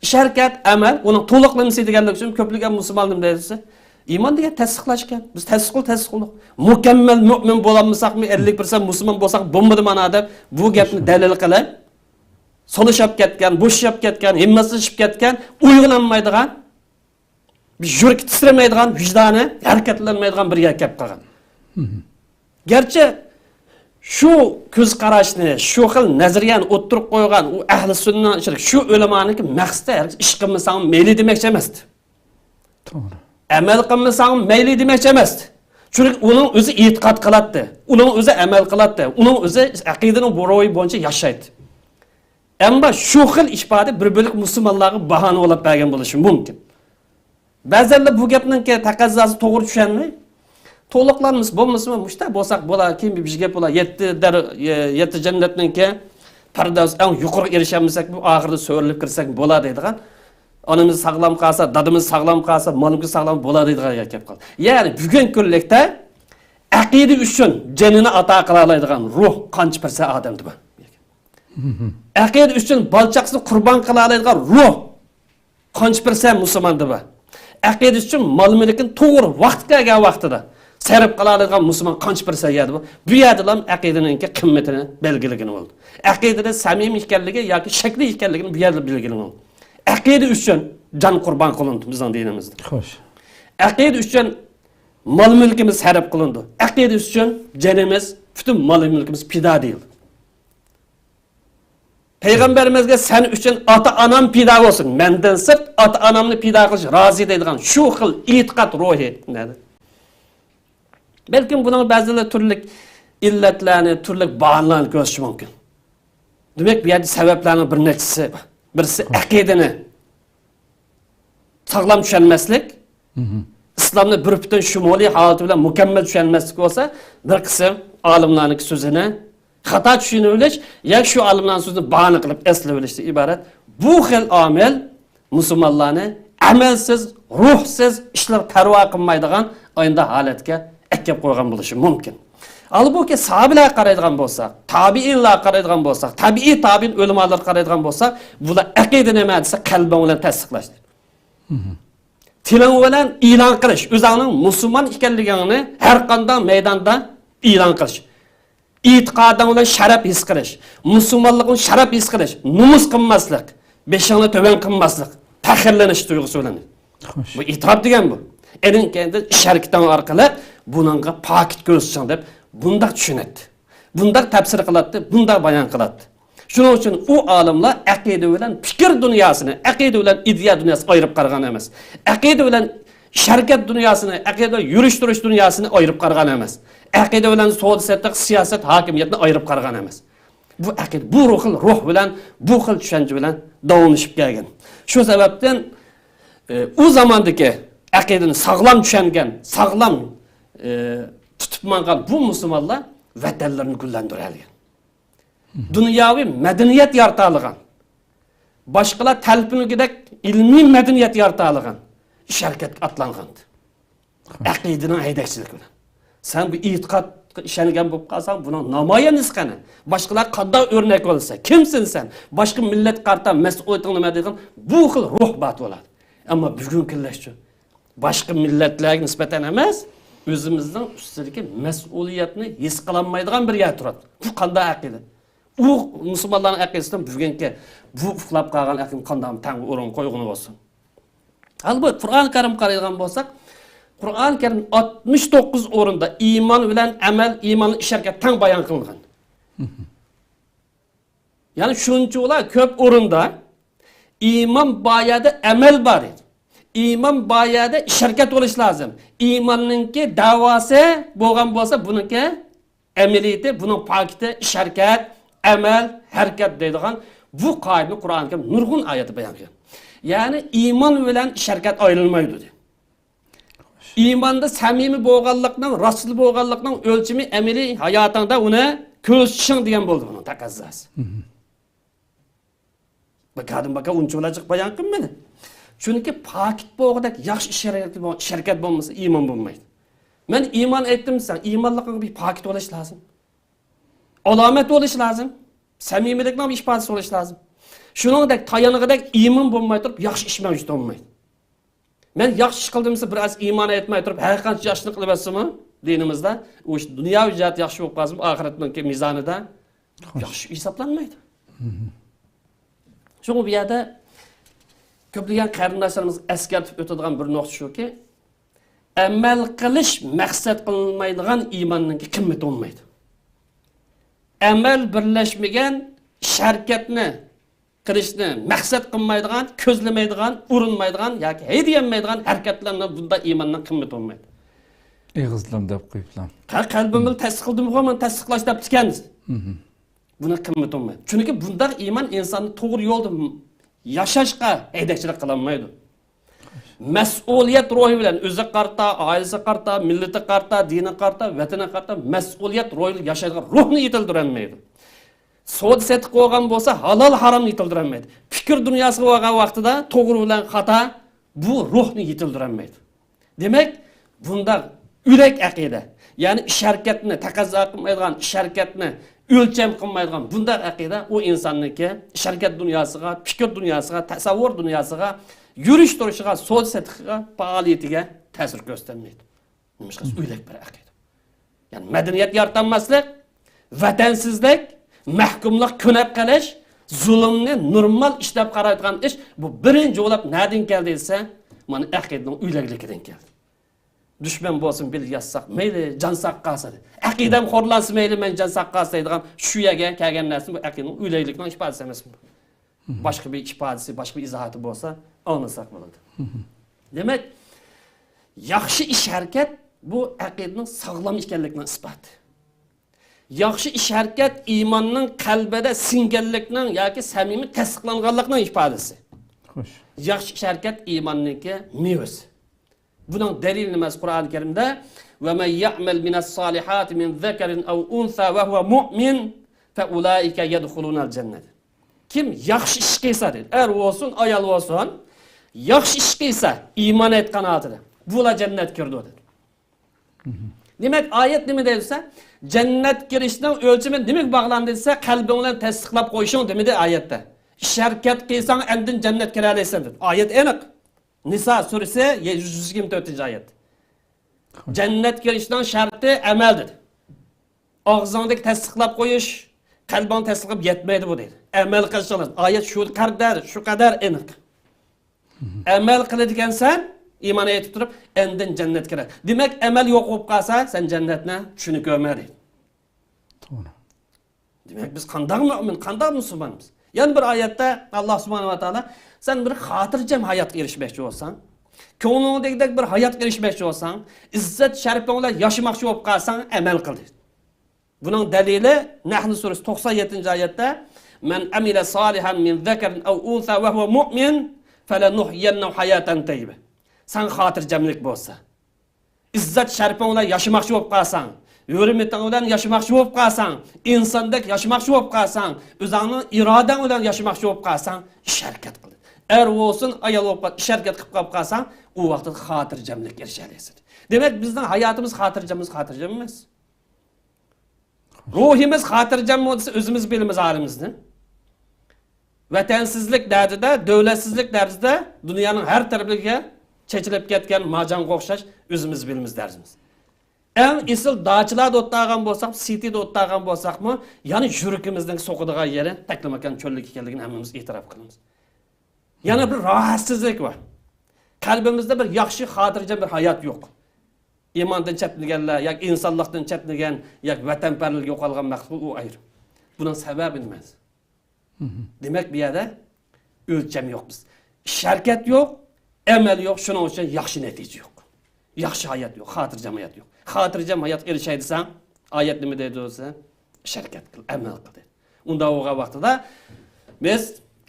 ئىش ھەرىكەت، ئەمەل، ئۇنىڭ تولۇقلىمىسى دېگەنلىك ئۈچۈن كۆپلىگەن مۇسۇلمان نېمە دەيدۇ دېسە، ئىمان دېگەن تەستىقلاش ئىكەن. بىز تەستىقلىدۇق، تەستىقلىدۇق. مۇكەممەل مۆمىن بولالمىساقمۇ، ئەللىك پىرسەنت مۇسۇلمان بولساق بولمىدى مانا دەپ، بۇ گەپنى دەلىل قىلىپ، سولىشىپ كەتكەن، بوشىشىپ كەتكەن، ھىممەتسىزلىشىپ كەتكەن، ئويغىنالمايدىغان، بىر يۈرىكى تىترىمەيدىغان، ۋىجدانى ھەرىكەتلەنمەيدىغان بىر يەرگە كەپ قالغان. گەرچە شۇ كۆز قاراشنى، شۇ خىل نەزەرىيەنى ئوتتۇرىغا قويغان ئۇ ئەھلى سۈننىنىڭ ئىچىدىكى شۇ ئۆلىمانىڭكى مەقسىتى ھەرگىز ئىش قىلمىساڭ مەيلى دېمەكچى ئەمەستى. توغرا. ئەمەل قىلمىساڭ مەيلى دېمەكچى ئەمەستى. چۈنكى ئۇنىڭ ئۆزى ئېتىقاد قىلاتتى، ئۇنىڭ ئۆزى ئەمەل قىلاتتى، ئۇنىڭ ئۆزى ئەقىدىنىڭ بۇ روھى بويىچە ياشايتتى. ئەمما شۇ خىل ئىپادە بىر بۆلەك مۇسۇلمانلارغا باھانە بولۇپ بەرگەن بولۇشى مۇمكىن. بەزەنلەر بۇ گەپنىڭكى تەقەززاسى توغرا چۈشەنمەي، تولۇقلانمىسا بولمىسىمۇ، مۇشۇنداق بولساق بولا، كېيىن بىر گەپ بولا، يەتتە دەر-، يەتتە جەننەتنىڭكى پەردازى ئەڭ يۇقىرىغا ئېرىشەلمىسەكمۇ، ئاخىرىدا سۆرىلىپ كىرسەك بولا دەيدىغان. ئانىمىز ساغلام قالسا، دادىمىز ساغلام قالسا، مال مۈلكى ساغلام بولا دەيدىغان گەپ قالدى. يەنى بۈگۈنكى كۈنلۈكتە ئەقىدە ئۈچۈن جېنىنى ئاتا قىلالايدىغان روھ قانچە پىرسەنت ئادەمدە بار؟ ئەقىدە ئۈچۈن بالا-چاقىسىنى قۇربان قىلالايدىغان روھ قانچە پىرسەنت مۇسۇلماندا بار؟ ئەقىدە ئۈچۈن مال-مۈلكىنى توغرا ۋاقتى كەلگەن ۋاقتىدا سەرپ قىلالايدىغان مۇسۇلمان قانچە پىرسەنت يەردە بار؟ بۇ يەردىلا ئەقىدىنىڭكى قىممىتىنى بەلگىلىگىلى بولىدۇ. ئەقىدىنىڭ سەمىمىي ئىكەنلىكى ياكى شەكلىي ئىكەنلىكىنى بۇ يەردە بىلگىلى بولىدۇ. ئەقىدە ئۈچۈن جان قۇربان قىلىنىدۇ بىزنىڭ دىنىمىزدا. خوش. ئەقىدە ئۈچۈن مال-مۈلكىمىز سەرپ قىلىنىدۇ. ئەقىدە ئۈچۈن جېنىمىز، پۈتۈن مال-مۈلكىمىز پىدا دېيىلدى. پەيغەمبىرىمىزگە «سەن ئۈچۈن ئاتا-ئانام پىدا بولسۇن، مەندىن سىرت ئاتا-ئانامنى پىدا قىلىش رازى» دەيدىغان شۇ خىل ئېتىقاد روھى نەدە؟ بەلكىم بۇنىڭ بەزىلەر تۈرلۈك ئىللەتلەرنى، تۈرلۈك باھانىلەرنى كۆرسىتىشى مۇمكىن. دېمەك، بۇ يەردە سەۋەبلەرنىڭ بىر نەچچىسى بار. بىرسى ئەقىدىنى ساغلام چۈشەنمەسلىك، ئىسلامنى بىر پۈتۈن شۇمۇلىي ھالىتى بىلەن مۇكەممەل چۈشەنمەسلىك بولسا، بىر قىسىم ئالىملارنىڭكى سۆزىنى خاتا چۈشىنىۋېلىش ياكى شۇ ئالىملارنىڭ سۆزىنى باھانە قىلىپ ئەسلىۋېلىشتىن ئىبارەت. بۇ خىل ئامىل مۇسۇلمانلارنى ئەمەلسىز، روھسىز، ئىشلارغا پەرۋا قىلمايدىغان ئاينداق ھالەتكە ئەكەپ قويغان بولۇشى مۇمكىن. ھالبۇكى، ساھابىلەرگە قارايدىغان بولساق، تابىئىنلارغا قارايدىغان بولساق، تەبىئىي تابىئىن ئۆلىمالارغا قارايدىغان بولساق، بۇلار ئەقىدە نېمە دېسە، قەلبىڭ بىلەن تەستىقلاش. تىلىڭ بىلەن ئېلان قىلىش، ئۆزۈڭنىڭ مۇسۇلمان ئىكەنلىكىڭنى ھەر قانداق مەيداندا ئېلان قىلىش. ئېتىقادىڭ بىلەن شەرەپ ھېس قىلىش، مۇسۇلمانلىقىڭ شەرەپ ھېس قىلىش، نومۇس قىلماسلىق، بېشىڭنى تۆۋەن قىلماسلىق، پەخىرلىنىش تۇيغۇسى بىلەن. خوش. بۇ ئېتىقاد دېگەن بۇ. ئېنىڭ كەينىدىن ئىش ھەرىكىتىڭ ئارقىلىق بۇنىڭغا پاكىت كۆرسىتىشىڭ دەپ بۇنداق چۈشىنەتتى. بۇنداق تەپسىر قىلاتتى، بۇنداق بايان قىلاتتى. شۇنىڭ ئۈچۈن ئۇ ئالىملار ئەقىدە بىلەن پىكىر دۇنياسىنى، ئەقىدە بىلەن ئىدىيە دۇنياسىنى ئايرىپ قارىغان ئەمەس. ئەقىدە بىلەن شەركەت دۇنياسىنى، ئەقىدە بىلەن يۈرۈش تۇرۇش دۇنياسىنى ئايرىپ قارىغان ئەمەس. ئەقىدە بىلەن سودا سېتىق، سىياسەت، ھاكىمىيەتنى ئايرىپ قارىغان ئەمەس. بۇ ئەقىدە، بۇ خىل روھ بىلەن، بۇ خىل چۈشەنچە بىلەن داۋاملىشىپ كەلگەن. شۇ سەۋەبتىن، ئى، ئۇ زاماندىكى ئەقىدىنى ساغلام چۈشەنگەن، ساغلام، ئى، تۇتۇپ ماڭغان بۇ مۇسۇلمانلار ۋەتەنلىرىنى گۈللەندۈرەلىگەن. دۇنياۋى مەدەنىيەت يارىتالىغان، باشقىلار تەلپۈنگۈدەك ئىلمىي مەدەنىيەت يارىتالىغان ئىش ھەرىكەتكە ئاتلانغانىدى. ئەقىدىنىڭ ھەيدەكچىلىكى بىلەن. سەن بۇ ئېتىقادقا ئىشەنگەن بولۇپ قالساڭ، بۇنىڭ نامايەندىسى قېنى؟ باشقىلار قانداق ئۆرنەك بولىسەن؟ كىمسەن سەن؟ باشقا مىللەتكە قارىتا مەسئۇلىيىتىڭ نېمە دېگەن بۇ خىل روھ بار بولىدۇ. ئەمما بۈگۈنكى كۈنلەرچۇ؟ باشقا مىللەتلەرگە نىسبەتەن ئەمەس، ئۆزىمىزنىڭ ئۈستىدىكى مەسئۇلىيەتنى ھېس قىلالمايدىغان بىر يەردە تۇرىدۇ. بۇ قانداق ئەقىدە؟ ئۇ مۇسۇلمانلارنىڭ ئەقىدىسىدىن بۈگۈنكى بۇ ئۇخلاپ قالغان ئەقىدە قانداق تەڭ ئورۇن قويغىنى بولسۇن. ھالبۇكى، قۇرئان كەرىمگە قارايدىغان بولساق، قۇرئان كەرىم ئاتمىش توققۇز ئورۇندا ئىمان بىلەن ئەمەل، ئىمان، ئىش ھەرىكەت تەڭ بايان قىلىنغان. يەنى شۇنچىۋالا كۆپ ئورۇندا ئىمان بار يەردە ئەمەل بار ئىدى. ئىمان بار يەردە ئىش ھەرىكەت بولۇش لازىم. ئىماننىڭكى دەۋاسى بولغان بولسا، بۇنىڭكى ئەمەلىيىتى، بۇنىڭ پاكىتى، ئىش ھەرىكەت، ئەمەل، ھەرىكەت دەيدىغان بۇ قائىدىنى قۇرئان كەرىم نۇرغۇن ئايەتتە بايان قىلغان. يەنى ئىمان بىلەن ئىش ھەرىكەت ئايرىلمايدۇ دېدى. ئىماندا سەمىمىي بولغانلىقنىڭ، راستچىل بولغانلىقنىڭ ئۆلچىمى ئەمەلىي ھاياتىڭدا ئۇنى كۆرسىتىشىڭ دېگەن بولدى بۇنىڭ تەقەززاسى. بىكاردىن بىكار ئۇنچىۋالا جىق بايان قىلمىدى. چۈنكى پاكىت بولغۇدەك ياخشى ئىش ھەرىكەت، ئىش ھەرىكەت بولمىسا ئىمان بولمايدۇ. مەن ئىمان ئېيتتىم دېسەڭ، ئىمانلىقىڭ بىر پاكىت بولۇش لازىم. ئالامەت بولۇش لازىم. سەمىمىيلىكنىڭ بىر ئىپادىسى بولۇش لازىم. شۇنىڭدەك تايانغۇدەك ئىمان بولماي تۇرۇپ ياخشى ئىش مەۋجۇت بولمايدۇ. مەن ياخشى ئىش قىلدىم دېسە، بىر ئاز ئىمان ئېيتماي تۇرۇپ، ھەر قانچە ياخشىنى قىلىۋەتسىمۇ، دىنىمىزدا ئۇ ئىش دۇنياۋى جەھەتتە ياخشى بولۇپ قالسىمۇ، ئاخىرەتنىڭكى مىزانىدا ياخشى ھېسابلانمايدۇ. شۇڭا بۇ يەردە كۆپلىگەن قېرىنداشلىرىمىز ئەسكەرتىپ ئۆتىدىغان بىر نۇقتا شۇكى، ئەمەل قىلىش مەقسەت قىلىنمايدىغان ئىماننىڭكى قىممىتى بولمايدۇ. ئەمەل بىرلەشمىگەن، ئىش ھەرىكەتنى قىلىشنى مەقسەت قىلمايدىغان، كۆزلىمەيدىغان، ئۇرۇنمايدىغان ياكى ھەيدىيەلمەيدىغان ھەرىكەتلەرنى بۇنداق ئىماننىڭ قىممىتى بولمايدۇ. ئېغىزلىرىم دەپ قويۇپلا. ھە، قەلبىم بىلەن تەستىق قىلدىمغۇ، مانا تەستىقلاش دەپتىكەن. بۇنىڭ قىممىتى بولمايدۇ. چۈنكى بۇنداق ئىمان ئىنساننى توغرا يولدا ياشاشقا ھەيدەكچىلىك قىلالمايدۇ. مەسئۇلىيەت روھى بىلەن ئۆزىگە قارىتا، ئائىلىسىگە قارىتا، مىللىتىگە قارىتا، دىنىغا قارىتا، ۋەتىنىگە قارىتا مەسئۇلىيەت روھى بىلەن ياشايدىغان روھنى يېتىلدۈرەلمەيدۇ. سودا سېتىق بولغان بولسا ھالال ھارامنى يېتىلدۈرەلمەيدۇ. پىكىر دۇنياسىغا بولغان ۋاقتىدا توغرا بىلەن خاتا بۇ روھنى يېتىلدۈرەلمەيدۇ. دېمەك، بۇنداق ئۆلەك ئەقىدە، يەنى ئىش ھەرىكەتنى تەقەززا قىلمايدىغان، ئىش ھەرىكەتنى ئۆلچەم قىلمايدىغان بۇنداق ئەقىدە ئۇ ئىنساننىڭكى ئىش ھەرىكەت دۇنياسىغا، پىكىر دۇنياسىغا، تەسەۋۋۇر دۇنياسىغا، يۈرۈش تۇرۇشىغا، سودا سېتىقىغا، پائالىيىتىگە تەسىر كۆرسىتەلمەيدۇ. نېمىشقا؟ ئۆلەك بىر ئەقىدە. يەنى مەدەنىيەت يارىتالماسلىق، ۋەتەنسىزلىك، مەھكۇملۇق، كۆنەپ قېلىش، زۇلۇمنى نورمال ئىش دەپ قارايدىغان ئىش، بۇ بىرىنچى بولۇپ نەدىن كەلدى دېسە، مانا ئەقىدىنىڭ ئۆلەكلىكىدىن كەلدى. دۈشمەن بولسۇن بىللە ياتساق مەيلى، جان ساق قالسا دەيدۇ. ئەقىدەم خورلانسا مەيلى، مەن جان ساق قالسا دەيدىغان شۇ يەرگە كەلگەن نەرسە بۇ ئەقىدىنىڭ ئۆلەكلىكىنىڭ ئىپادىسى ئەمەسمۇ؟ باشقا بىر ئىپادىسى، باشقا بىر ئىزاھاتى بولسا ئاڭلىساق بولىدۇ. دېمەك، ياخشى ئىش ھەرىكەت بۇ ئەقىدىنىڭ ساغلام ئىكەنلىكىنىڭ ئىسپاتى. ياخشى ئىش ھەرىكەت ئىماننىڭ قەلبىدە سىڭگەنلىكنىڭ ياكى سەمىمىي تەستىقلانغانلىقنىڭ ئىپادىسى. خوش. ياخشى ئىش ھەرىكەت ئىماننىڭكى مېۋىسى. بۇنىڭ دەلىلى نېمە؟ قۇرئان كەرىمدە، وَمَنْ يَعْمَلْ مِنَ الصَّالِحَاتِ مِنْ ذَكَرٍ أَوْ أُنْثَىٰ وَهُوَ مُؤْمِنٌ فَأُولَٰئِكَ يَدْخُلُونَ الْجَنَّةَ. كىم ياخشى ئىش قىلسا دېدى، ئەر بولسۇن، ئايال بولسۇن، ياخشى ئىش قىلسا، ئىمان ئېيتقان ھالىتىدە، بۇلار جەننەتكە كىرىدۇ دېدى. دېمەك، ئايەت نېمە دەيدۇ دېسە، جەننەتكە كىرىشنىڭ ئۆلچىمى نېمىگە باغلاندى دېسە، قەلبىڭ بىلەن تەستىقلاپ قويۇشۇڭ دېمىدى ئايەتتە. ئىش ھەرىكەت قىلساڭ ئاندىن جەننەتكە كىرەلەيسەن دېدى. ئايەت ئېنىق. نىسا سۈرىسى يۈز يىگىرمە تۆتىنچى ئايەت. جەننەتكە كىرىشنىڭ شەرتى ئەمەل دېدى. ئاغزىڭدىكى تەستىقلاپ قويۇش، قەلبىڭ تەستىقلاپ يەتمەيدۇ بۇ دەيدۇ. ئەمەل قىلىشىڭ لازىم. ئايەت شۇ قەدەر، شۇ قەدەر ئېنىق. ئەمەل قىلىدىكەنسەن، ئىمان ئېيتىپ تۇرۇپ، ئاندىن جەننەتكە كىرە. دېمەك، ئەمەل يوق بولۇپ قالسا، سەن جەننەتنى چۈشىنىپ كۆرمە دەيدۇ. توغرا. دېمەك، بىز قانداق مۆمىن، قانداق مۇسۇلمانمىز؟ يەنە بىر ئايەتتە ئاللا سۇبھانەھۇ ۋە تائالا، سەن بىر خاتىرجەم ھاياتقا ئېرىشمەكچى بولساڭ، كۆڭلۈڭدىكىدەك بىر ھاياتقا ئېرىشمەكچى بولساڭ، ئىززەت شەرىپىڭ بىلەن ياشىماقچى بولۇپ قالساڭ، ئەمەل قىل دەيدۇ. بۇنىڭ دەلىلى نەھل سۈرىسى توقسان يەتتىنچى ئايەتتە، مَنْ عَمِلَ صَالِحًا مِنْ ذَكَرٍ أَوْ أُنْثَىٰ وَهُوَ مُؤْمِنٌ فَلَنُحْيِيَنَّهُ حَيَاةً طَيِّبَةً. ساڭا خاتىرجەملىك بولسا، ئىززەت شەرىپىڭ بىلەن ياشىماقچى بولۇپ قالساڭ، ھۆرمىتىڭ بىلەن ياشىماقچى بولۇپ قالساڭ، ئىنساندەك ياشىماقچى بولۇپ قالساڭ، ئۆزۈڭنىڭ ئىرادەڭ بىلەن ياشىماقچى بولۇپ قالساڭ، ئىش ھەرىكەت قىل. ئەر بولسۇن، ئايال بولۇپ قال، ئىش ھەرىكەت قىلىپ قاپ قالساڭ، ئۇ ۋاقىتتا خاتىرجەملىككە ئېرىشەلەيسەن. دېمەك، بىزنىڭ ھاياتىمىز خاتىرجەممىز، خاتىرجەم ئەمەس. روھىمىز خاتىرجەم بولسا، ئۆزىمىز بىلىمىز ھالىمىزنى. ۋەتەنسىزلىك دەردىدە، دۆلەتسىزلىك دەردىدە دۇنيانىڭ ھەر تەرىپىگە چېچىلىپ كەتكەن مارجانغا ئوخشاش ئۆزىمىز بىلىمىز دەردىمىز. ئەڭ ئېسىل داچىلاردا ئولتۇرغان بولساق، سىتىدا ئولتۇرغان بولساقمۇ، يەنە يۈرىكىمىزنىڭ سوقىدىغان يېرى تەكلىماكان چۆللۈك ئىكەنلىكىنى ھەممىمىز ئېتىراپ قىلىمىز. يەنە بىر راھەتسىزلىك بار. قەلبىمىزدە بىر ياخشى، خاتىرجەم بىر ھايات يوق. ئىماندىن چەتنىگەنلەر ياكى ئىنسانلىقتىن چەتنىگەن ياكى ۋەتەنپەرۋەرلىك يوقالغان مەخلۇق، ئۇ ئايرى. بۇنىڭ سەۋەبى نېمە؟ دېمەك، بۇ يەردە ئۆلچەم يوق بىز. ئىش ھەرىكەت يوق، ئەمەل يوق، شۇنىڭ ئۈچۈن ياخشى نەتىجە يوق. ياخشى ھايات يوق، خاتىرجەم ھايات يوق. خاتىرجەم ھاياتقا ئېرىشەي دېسەڭ، ئايەت نېمە دەيدۇ دېسە، ئىش ھەرىكەت قىل، ئەمەل قىل دەيدۇ. ئۇنداق بولغان ۋاقتىدا بىز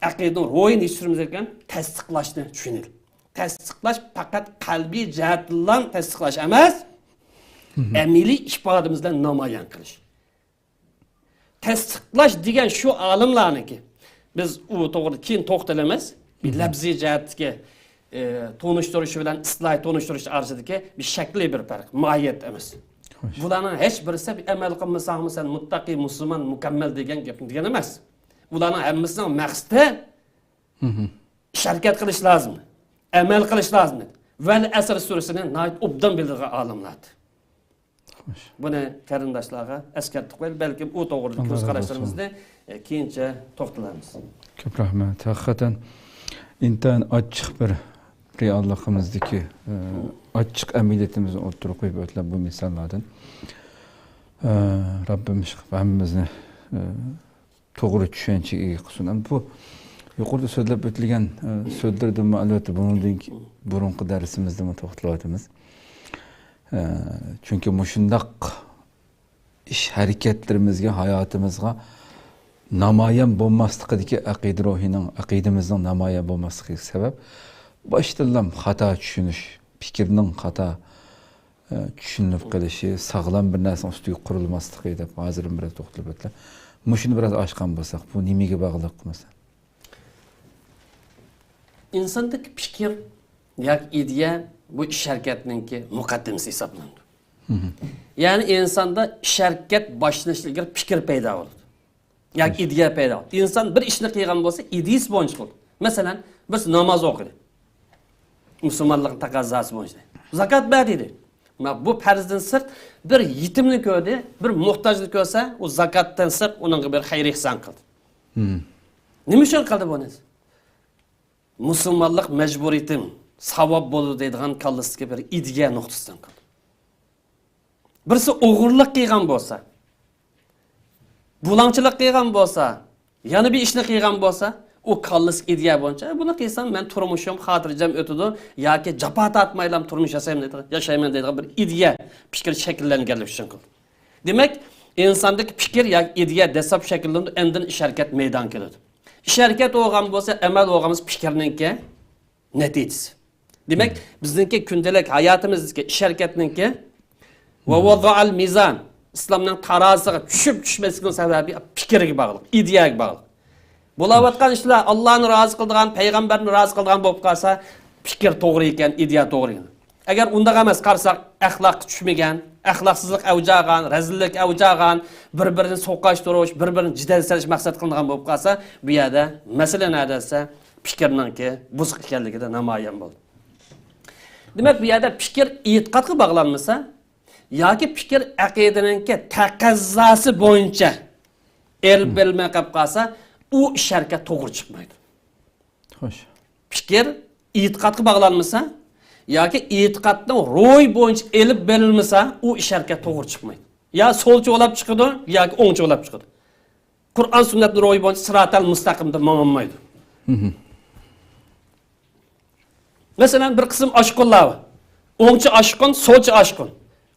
ئەقىدىنىڭ روھىنى يېتىشتۈرۈمىز ئىكەن، تەستىقلاشنى چۈشىنەيلى. تەستىقلاش پەقەت قەلبىي جەھەتتىنلا تەستىقلاش ئەمەس، ئەمەلىي ئىپادىمىز بىلەن نامايان قىلىش. تەستىقلاش دېگەن شۇ ئالىملارنىڭكى. بىز ئۇ توغرىدا كېيىن توختىلىمىز. بىر لەپزىي جەھەتتىكى، ئى، تونۇشتۇرۇش بىلەن ئىستىلاھىي تونۇشتۇرۇش ئارىسىدىكى بىر شەكلىي بىر پەرق، ماھىيەت ئەمەس. خوش. بۇلارنىڭ ھېچ بىرسى بىر ئەمەل قىلمىساڭمۇ سەن مۇتتەقىي، مۇسۇلمان، مۇكەممەل دېگەن گەپنى دېگەن ئەمەس. بۇلارنىڭ ھەممىسىنىڭ مەقسىتى ئىش ھەرىكەت قىلىش لازىم، ئەمەل قىلىش لازىم. ۋەل ئەسر سۈرىسىنى ناھايىتى ئوبدان بىلىدىغان ئالىملار. خوش. بۇنى قېرىنداشلارغا ئەسكەرتىپ قويايلى، بەلكىم ئۇ توغرىدىكى كۆز قاراشلىرىمىزنى، ئە، كېيىنچە توختىلارمىز. كۆپ رەھمەت. ھەقىقەتەن، ئىنتايىن ئاچچىق بىر رېئاللىقىمىزدىكى، ئە، ئاچچىق ئەمەلىيىتىمىزنى ئوتتۇرىغا قويۇپ ئۆتۈلگەن بۇ مىساللاردىن، ئە، رەببىم ئىشقىلىپ ھەممىمىزنى، ئە، توغرا چۈشەنچىگە ئىگە قىلسۇن. ئەمما بۇ يۇقىرىدا سۆزلەپ ئۆتۈلگەن، ئە، سۆزلەردىنمۇ، ئەلۋەتتە، بۇنىڭدىن كېيىن بۇرۇنقى دەرسىمىزدىمۇ توختىلىۋاتىمىز. ئە، چۈنكى مۇشۇنداق ئىش ھەرىكەتلىرىمىزگە، ھاياتىمىزغا نامايان بولماسلىقىدىكى ئەقىدە روھىنىڭ، ئەقىدىمىزنىڭ نامايان بولماسلىقىدىكى سەۋەب باشتىنلا خاتا چۈشىنىش، پىكىرنىڭ خاتا ئە، چۈشىنىلىپ قېلىشى، ساغلام بىر نەرسىنىڭ ئۈستىگە قۇرۇلماسلىقى دەپ ھازىر بىر توختىلىپ ئۆتتى. مۇشۇنى بىراز ئاچقان بولساق، بۇ نېمىگە باغلىق مەسىلەن؟ ئىنساندىكى پىكىر ياكى ئىدىيە بۇ ئىش ھەرىكەتنىڭكى مۇقەددىمىسى ھېسابلىنىدۇ. يەنى ئىنساندا ئىش ھەرىكەت باشلىنىشتىن ئىلگىرى پىكىر پەيدا بولىدۇ. ياكى ئىدىيە پەيدا بولىدۇ. ئىنسان بىر ئىشنى قىلغان بولسا، ئىدىيىسى بويىچە قىلىدۇ. مەسىلەن، بىرسى ناماز ئوقۇدى. مۇسۇلمانلىقنىڭ تەقەززاسى بويىچە. زاكات بەر دېدى. مانا بۇ پەرزدىن سىرت بىر يېتىمنى كۆردى، بىر موھتاجنى كۆرسە، ئۇ زاكاتتىن سىرت ئۇنىڭغا بىر خەير ئېھسان قىلدى. نېمە ئۈچۈن قىلدى بۇنى؟ مۇسۇلمانلىق مەجبۇرىيىتىم، ساۋاب بولىدۇ دەيدىغان كاللىسىدىكى بىر ئىدىيە نۇقتىسىدىن قىلدى. بىرسى ئوغرىلىق قىلغان بولسا، بۇلاڭچىلىق قىلغان بولسا، يەنە بىر ئىشنى قىلغان بولسا، ئۇ كاللىسى ئىدىيە بويىچە، بۇنى قىلسام مەن تۇرمۇشۇم خاتىرجەم ئۆتىدۇ ياكى جاپا تارتمايلا تۇرمۇش ياسايمەن دەيدىغان، ياشايمەن دەيدىغان بىر ئىدىيە، پىكىر شەكىللەنگەنلىكى ئۈچۈن قىلدى. دېمەك، ئىنساندىكى پىكىر ياكى ئىدىيە دەسساپ شەكىللىنىدۇ، ئاندىن ئىش ھەرىكەت مەيدانغا كېلىدۇ. ئىش ھەرىكەت بولغان بولسا، ئەمەل بولغان بولسا پىكىرنىڭكى نەتىجىسى. دېمەك، بىزنىڭكى كۈندىلىك ھاياتىمىزدىكى ئىش ھەرىكەتنىڭكى ۋە ۋەزەئەل مىزان، ئىسلامنىڭ تارازىسىغا چۈشۈپ چۈشمەسلىكىنىڭ سەۋەبى پىكىرگە باغلىق، ئىدىيەگە باغلىق. بولاۋاتقان ئىشلار ئاللانى رازى قىلىدىغان، پەيغەمبەرنى رازى قىلىدىغان بولۇپ قالسا، پىكىر توغرا ئىكەن، ئىدىيە توغرا ئىكەن. ئەگەر ئۇنداق ئەمەس قارىساق، ئەخلاققا چۈشمىگەن، ئەخلاقسىزلىق ئەۋج ئالغان، رەزىللىك ئەۋج ئالغان، بىر-بىرىنى سوقاشتۇرۇش، بىر-بىرىنى جېدەل سېلىش مەقسەت قىلىنغان بولۇپ قالسا، بۇ يەردە مەسىلە نەدە دېسە، پىكىرنىڭكى بۇزۇق ئىكەنلىكىدە نامايان بولدى. دېمەك، بۇ يەردە پىكىر ئېتىقادقا باغلانمىسا ياكى پىكىر ئەقىدىنىڭكى تەقەززاسى بويىچە ئېلىپ بېرىلمەي قېلىپ قالسا، ئۇ ئىش ھەرىكەت توغرا چىقمايدۇ. خوش. پىكىر ئېتىقادقا باغلانمىسا ياكى ئېتىقادنىڭ روھى بويىچە ئېلىپ بېرىلمىسا، ئۇ ئىش ھەرىكەت توغرا چىقمايدۇ. يا سولچە بولاپ چىقىدۇ، ياكى ئوڭچە بولاپ چىقىدۇ. قۇرئان سۈننەتنىڭ روھى بويىچە سىراتەل مۇستەقىمدە ماڭالمايدۇ. مەسىلەن، بىر قىسىم ئاشقۇنلار بار. ئوڭچە ئاشقۇن، سولچە ئاشقۇن.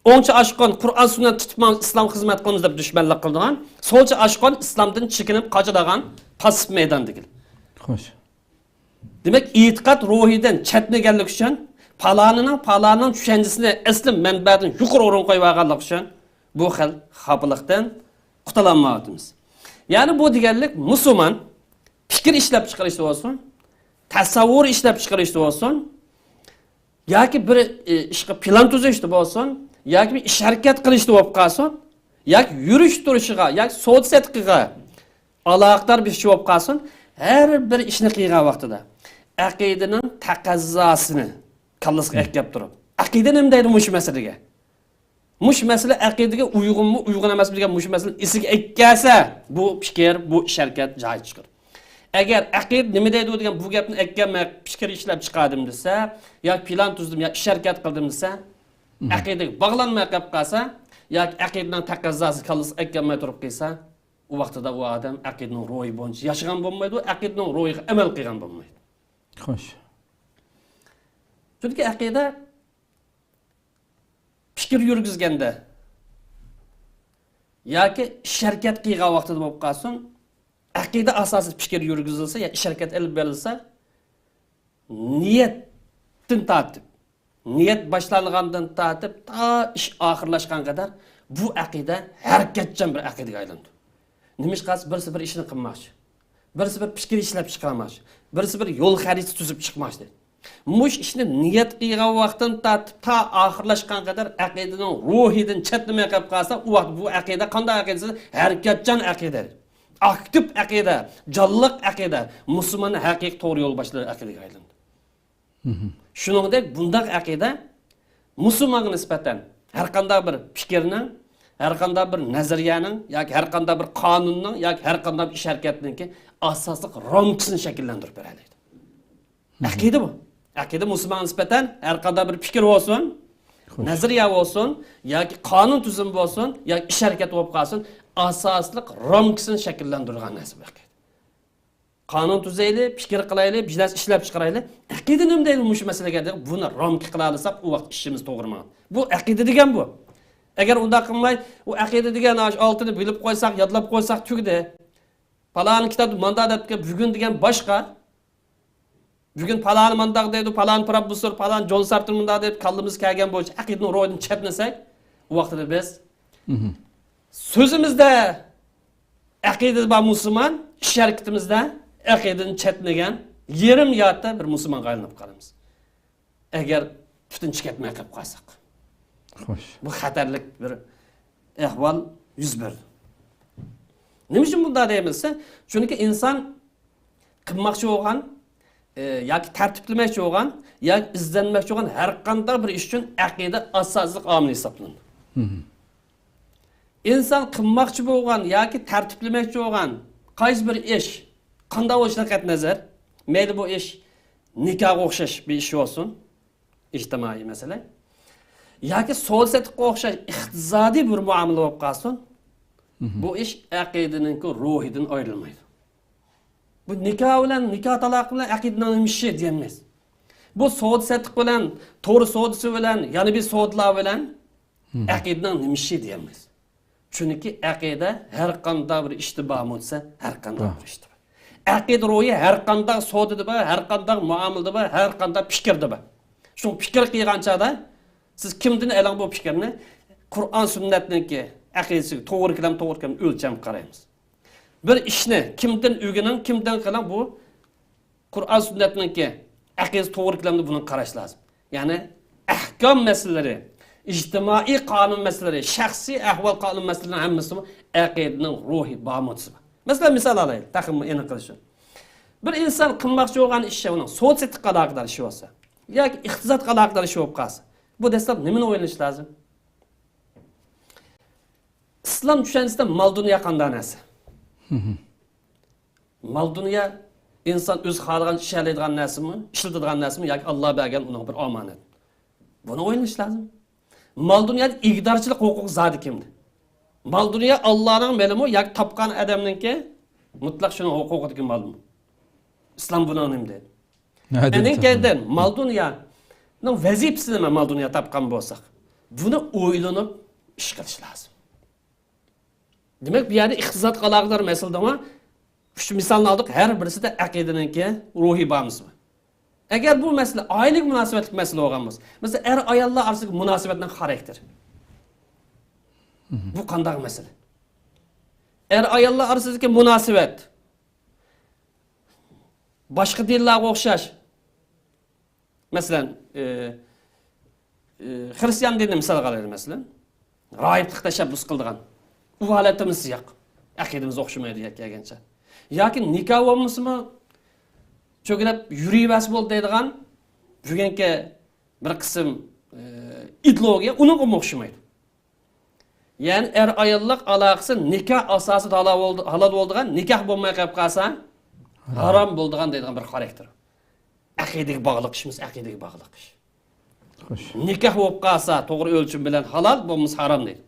ئوڭچە ئاشقۇن قۇرئان سۈننەت تۇتۇپ ماڭىمىز، ئىسلامغا خىزمەت قىلىمىز دەپ دۈشمەنلىك قىلىدىغان، سولچە ئاشقۇن ئىسلامدىن چېكىنىپ قاچىدىغان پاسسىپ مەيداندىكى. خوش. دېمەك، ئېتىقاد روھىدىن چەتنىگەنلىكى ئۈچۈن، پالانىنىڭ، پالانىنىڭ چۈشەنچىسىنى ئەسلى مەنبەدىن يۇقىرى ئورۇنغا قويۇۋالغانلىقى ئۈچۈن بۇ خىل خاپىلىقتىن قۇتۇلالمايۋاتىمىز. يەنى بۇ دېگەنلىك مۇسۇلمان پىكىر ئىشلەپچىقىرىشتا بولسۇن، تەسەۋۋۇر ئىشلەپچىقىرىشتا بولسۇن، ياكى بىر، ئى، ئىشقا پىلان تۈزۈشتە بولسۇن، ياكى بىر ئىش ھەرىكەت قىلىشتا بولۇپ قالسۇن، ياكى يۈرۈش تۇرۇشىغا، ياكى سودا سېتىقىغا ئالاقىدار بىر ئىش بولۇپ قالسۇن، ھەر بىر ئىشنى قىلغان ۋاقتىدا ئەقىدىنىڭ تەقەززاسىنى كاللىسىغا ئەكەپ تۇرۇپ، ئەقىدە نېمە دەيدۇ مۇشۇ مەسىلىگە؟ مۇشۇ مەسىلە ئەقىدىگە ئۇيغۇنمۇ، ئۇيغۇن ئەمەسمۇ دېگەن مۇشۇ مەسىلىنى ئېسىگە ئەكەلسە، بۇ پىكىر، بۇ ئىش ھەرىكەت جايىغا چىقىدۇ. ئەگەر ئەقىدە نېمە دەيدۇ دېگەن بۇ گەپنى ئەكەلمەي پىكىر ئىشلەپ چىقاردىم دېسە، ياكى پىلان تۈزدۈم، ياكى ئىش ھەرىكەت قىلدىم دېسە، ئەقىدىگە باغلانماي قېلىپ قالسا، ياكى ئەقىدىنىڭ تەقەززاسى كاللىسىغا ئەكەلمەي تۇرۇپ قالسا، ئۇ ۋاقتىدا ئۇ ئادەم ئەقىدىنىڭ روھى بويىچە ياشىغان بولمايدۇ، ئەقىدىنىڭ روھىغا ئەمەل قىلغان بولمايدۇ. خوش. چۈنكى ئەقىدە پىكىر يۈرگۈزگەندە ياكى ئىش ھەرىكەت قىلغان ۋاقتىدا بولۇپ قالسۇن، ئەقىدە ئاساسىدا پىكىر يۈرگۈزۈلسە يا ئىش ھەرىكەت ئېلىپ بېرىلسە، نىيەتتىن تارتىپ، نىيەت باشلانغاندىن تارتىپ تا ئىش ئاخىرلاشقان قەدەر بۇ ئەقىدە ھەرىكەتچان بىر ئەقىدىگە ئايلىنىدۇ. نېمىشقا دېسە، بىرسى بىر ئىشنى قىلماقچى، بىرسى بىر پىكىر ئىشلەپ چىقارماقچى، بىرسى بىر يول خەرىتە تۈزۈپ چىقماقچى. مۇشۇ ئىشنى نىيەت قىلغان ۋاقتىدىن تارتىپ تا ئاخىرلاشقان قەدەر ئەقىدىنىڭ روھىدىن چەتنىمەي قېلىپ قالسا، ئۇ ۋاقىت بۇ ئەقىدە قانداق ئەقىدە دېسە، ھەرىكەتچان ئەقىدە، ئاكتىپ ئەقىدە، جانلىق ئەقىدە، مۇسۇلماننىڭ ھەقىقىي توغرا يول باشلىرى ئەقىدىگە ئايلىنىدۇ. شۇنىڭدەك بۇنداق ئەقىدە مۇسۇلمانغا نىسبەتەن ھەرقانداق بىر پىكىرنىڭ، ھەرقانداق بىر نەزەرىيەنىڭ ياكى ھەرقانداق بىر قانۇننىڭ ياكى ھەرقانداق بىر ئىش ھەرىكەتنىڭكى ئاساسلىق رامكىسىنى شەكىللەندۈرۈپ بېرەلەيدۇ. ئەقىدە بۇ. ئەقىدە مۇسۇلمانغا نىسبەتەن ھەرقانداق بىر پىكىر بولسۇن، نەزەرىيە بولسۇن ياكى قانۇن تۈزۈم بولسۇن ياكى ئىش ھەرىكەت بولۇپ قالسۇن، ئاساسلىق رامكىسىنى شەكىللەندۈرىدىغان نەرسە بۇ ئەقىدە. قانۇن تۈزەيلى، پىكىر قىلايلى، بىر نەرسە ئىشلەپ چىقىرايلى. ئەقىدە نېمە دەيدۇ مۇشۇ مەسىلىگە دەپ، بۇنى رامكا قىلالىساق، ئۇ ۋاقىت ئىشىمىز توغرا ماڭىدۇ. بۇ ئەقىدە دېگەن بۇ. ئەگەر ئۇنداق قىلماي، ئۇ ئەقىدە دېگەن ئاشۇ ئالتىنى بىلىپ قويساق، يادلاپ قويساق تۈگىدى. پالان كىتابتا ماندا دەپتىكەن، بۈگۈن دېگەن باشقا. بۈگۈن پالانى مانداق دەيدۇ، پالان پروفېسسور، پالان جون سارتىر مۇنداق دەپ كاللىمىزغا كەلگەن بويىچە ئەقىدىنىڭ روھىدىن چەتنىسەك، ئۇ ۋاقتىدا بىز سۆزىمىزدە ئەقىدىسى بار مۇسۇلمان، ئىش ھەرىكىتىمىزدە ئەقىدىدىن چەتنىگەن يېرىم ياتا بىر مۇسۇلمانغا ئايلىنىپ قالىمىز. ئەگەر پۈتۈن چىقىپ كەتمەي قېلىپ قالساق. خوش. بۇ خەتەرلىك بىر ئەھۋال يۈز بەردى. نېمە ئۈچۈن بۇنداق دەيمىز دېسە، چۈنكى ئىنسان قىلماقچى بولغان، ئى، ياكى تەرتىپلىمەكچى بولغان، ياكى ئىزدەنمەكچى بولغان ھەر قانداق بىر ئىش ئۈچۈن ئەقىدە ئاساسلىق ئامىل ھېسابلىنىدۇ. ئىنسان قىلماقچى بولغان ياكى تەرتىپلىمەكچى بولغان قايسى بىر ئىش، قانداق بولۇشىدىن قەتئىينەزەر، مەيلى بۇ ئىش نىكاھقا ئوخشاش بىر ئىش بولسۇن، ئىجتىمائىي مەسىلە، ياكى سودا سېتىققا ئوخشاش ئىقتىسادىي بىر مۇئامىلە بولۇپ قالسۇن، بۇ ئىش ئەقىدىنىڭكى روھىدىن ئايرىلمايدۇ. بۇ نىكاھ بىلەن، نىكاھ تالاق بىلەن ئەقىدىنىڭ نېمە ئىشى دېيەلمەيسىز. بۇ سودا سېتىق بىلەن، تور سودىسى بىلەن، يەنە بىر سودىلار بىلەن ئەقىدىنىڭ نېمە ئىشى دېيەلمەيسىز. چۈنكى ئەقىدە ھەر قانداق بىر ئىشتا بارمۇ دېسە، ھەر قانداق بىر ئىشتا بار. ئەقىدە روھى ھەر قانداق سودىدا بار، ھەر قانداق مۇئامىلىدە بار، ھەر قانداق پىكىردە بار. شۇڭا پىكىر قىلغان چاغدا سىز كىمدىن ئېلىڭ بۇ پىكىرنى؟ قۇرئان سۈننەتنىڭكى ئەقىدىسىگە توغرا كېلەمدۇ، توغرا كېلەمدۇ ئۆلچەم قارايمىز. بىر ئىشنى كىمدىن ئۆگىنىڭ، كىمدىن قىلىڭ، بۇ قۇرئان سۈننەتنىڭكى ئەقىدىسى توغرا كېلەمدۇ، بۇنى قاراش لازىم. يەنى ئەھكام مەسىلىلىرى، ئىجتىمائىي قانۇن مەسىلىلىرى، شەخسىي ئەھۋال قانۇن مەسىلىلىرىنىڭ ھەممىسىمۇ ئەقىدىنىڭ روھى بامۇتى بار. مەسىلەن، مىسال ئالايلى، تېخىمۇ ئېنىق قىلىش ئۈچۈن. بىر ئىنسان قىلماقچى بولغان ئىشى، ئۇنىڭ سودا سېتىققا ئالاقىدار ئىشى بولسا ياكى ئىقتىسادقا ئالاقىدار ئىشى بولۇپ قالسا، بۇ دەسلەپ نېمىنى ئويلىنىش لازىم؟ ئىسلام چۈشەنچىسىدە مال دۇنيا قانداق نەرسە؟ مال دۇنيا ئىنسان ئۆزى خالىغان ئىشلەيدىغان نەرسىمۇ، ئىشلىتىدىغان نەرسىمۇ ياكى ئاللا بەرگەن ئۇنىڭ بىر ئامانەت؟ بۇنى ئويلىنىش لازىم. مال دۇنيادا ئىگىدارچىلىق ھوقۇقى زادى كىمدە؟ مال دۇنيا ئاللانىڭ مېلىمۇ ياكى تاپقان ئادەمنىڭكى؟ مۇتلەق شۇنىڭ ھوقۇقىدىكى مالمۇ؟ ئىسلام بۇنىڭ نېمە دەيدۇ؟ ئەنىڭ كەينىدىن مال دۇنيانىڭ ۋەزىپىسى نېمە؟ مال دۇنيا تاپقان بولساق، بۇنى ئويلىنىپ ئىش قىلىش لازىم. دېمەك، بۇ يەردە ئىقتىسادقا ئالاقىدار مەسىلىدىمۇ ئۈچ مىسالنى ئالدۇق، ھەر بىرسىدە ئەقىدىنىڭكى روھىي بامۇتى بار. ئەگەر بۇ مەسىلە ئائىلىگە مۇناسىۋەتلىك مەسىلە بولغان بولسا، مەسىلەن، ئەر-ئاياللار ئارىسىدىكى مۇناسىۋەتنىڭ خاراكتېرى، بۇ قانداق مەسىلە؟ ئەر-ئاياللار ئارىسىدىكى مۇناسىۋەت باشقا دىنلارغا ئوخشاش، مەسىلەن، ئى، ئى، خىرىستىيان دىنىنى مىسالغا ئالايلى، مەسىلەن. راھىبلىق تەشەببۇس قىلىدىغان. ئۇ ھالەتتىمىز ياق. ئەقىدىمىز ئوخشىمايدۇ يەككە كەلگەنچە. ياكى نىكاھ بولمىسىمۇ، چۆگىلەپ يۈرۈۋەرسە بولدى دەيدىغان بۈگۈنكى بىر قىسىم، ئى، ئىدېئولوگىيە ئۇنىڭغىمۇ ئوخشىمايدۇ. يەنى ئەر-ئاياللىق ئالاقىسى نىكاھ ئاساسىدا ھالال بولدى-، ھالال بولىدىغان، نىكاھ بولماي قېلىپ قالسا، ھارام. ھارام بولىدىغان دەيدىغان بىر خاراكتېر. ئەقىدىگە باغلىق ئىشمىز، ئەقىدىگە باغلىق ئىش. خوش. نىكاھ بولۇپ قالسا، توغرا ئۆلچىمى بىلەن ھالال، بولمىسا ھارام دەيدۇ.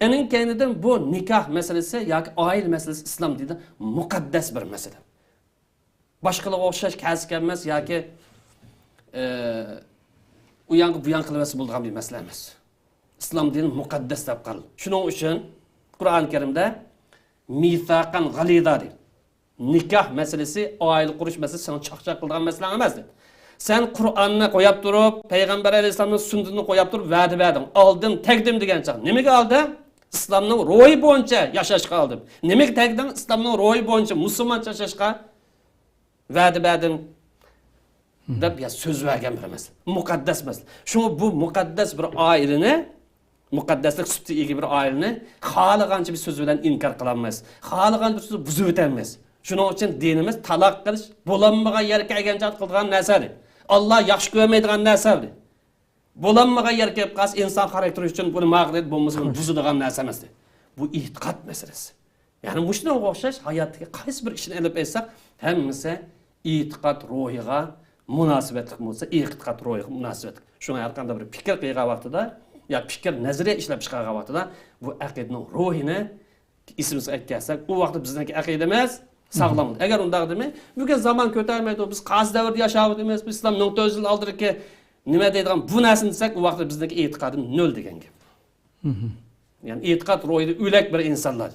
ئېنىڭ كەينىدىن بۇ نىكاھ مەسىلىسى ياكى ئائىلە مەسىلىسى ئىسلام دىنىدا مۇقەددەس بىر مەسىلە. باشقىلارغا ئوخشاش كەلسە كەلمەس ياكى، ئى، ئۇ يانغا بۇ يان قىلىۋەتسە بولىدىغان بىر مەسىلە ئەمەس. ئىسلام دىنى مۇقەددەس دەپ قارىلىدۇ. شۇنىڭ ئۈچۈن قۇرئان كەرىمدە مىساقەن غەلىزا دەيدۇ. نىكاھ مەسىلىسى، ئائىلە قۇرۇش مەسىلىسى سېنىڭ چاقچاق قىلىدىغان مەسىلەڭ ئەمەس دەيدۇ. سەن قۇرئاننى قويۇپ تۇرۇپ، پەيغەمبەر ئەلەيھىسسالامنىڭ سۈننىتىنى قويۇپ تۇرۇپ، ۋەدە بەردىڭ. ئالدىم، تەگدىم دېگەن چاغ. نېمىگە ئالدىڭ؟ ئىسلامنىڭ روھى بويىچە ياشاشقا ئالدىم. نېمىگە تەگدىڭ؟ ئىسلامنىڭ روھى بويىچە مۇسۇلمانچە ياشاشقا ۋەدە بەردىم. دەپ، يا سۆز بەرگەن بىر مەسىلە. مۇقەددەس مەسىلە. شۇڭا بۇ مۇقەددەس بىر ئائىلىنى، مۇقەددەسلىك سۈپىتىگە ئىگە بىر ئائىلىنى خالىغانچە بىر سۆز بىلەن ئىنكار قىلالمايسىز. خالىغانچە بىر سۆز بۇزۇۋېتەلمەيسىز. شۇنىڭ ئۈچۈن دىنىمىز تالاق قىلىش، بولالمىغان يەرگە كەلگەن چاغدا قىلىدىغان نەرسە دەيدۇ. ئاللا ياخشى كۆرمەيدىغان نەرسە دەيدۇ. بولالمىغان يەرگە كېلىپ قالسا، ئىنسان خاراكتېرى ئۈچۈن بۇنى ماغۇر دەيدۇ، بولمىسا بۇنى بۇزىدىغان نەرسە ئەمەس دەيدۇ. بۇ ئېتىقاد مەسىلىسى. يەنى مۇشۇنىڭغا ئوخشاش ھاياتتىكى قايسى بىر ئىشنى ئېلىپ ئېيتساق، ھەممىسى ئېتىقاد روھىغا مۇناسىۋەتلىك بولسا، ئېتىقاد روھىغا مۇناسىۋەتلىك. شۇڭا ھەر قانداق بىر پىكىر قىلغان ۋاقتىدا، يا پىكىر، نەزەرىيە ئىشلەپ چىقارغان ۋاقتىدا، بۇ ئەقىدىنىڭ روھىنى ئېسىمىزگە ئەكەلسەك، ئۇ ۋاقىتتا بىزنىڭكى ئەقىدىمىز ساغلام. ئەگەر ئۇنداق دېمەي، بۈگۈن زامان كۆتەرمەيدۇ، بىز قايسى دەۋردە ياشاۋاتىمىز، بىز ئىسلام مىڭ تۆت يۈز يىل ئالدىدىكى نېمە دەيدىغان بۇ نەرسىنى دېسەك، ئۇ ۋاقىتتا بىزنىڭكى ئېتىقادىمىز نۆل دېگەن گەپ. يەنى ئېتىقاد روھىدا ئۆلەك بىر ئىنسانلار.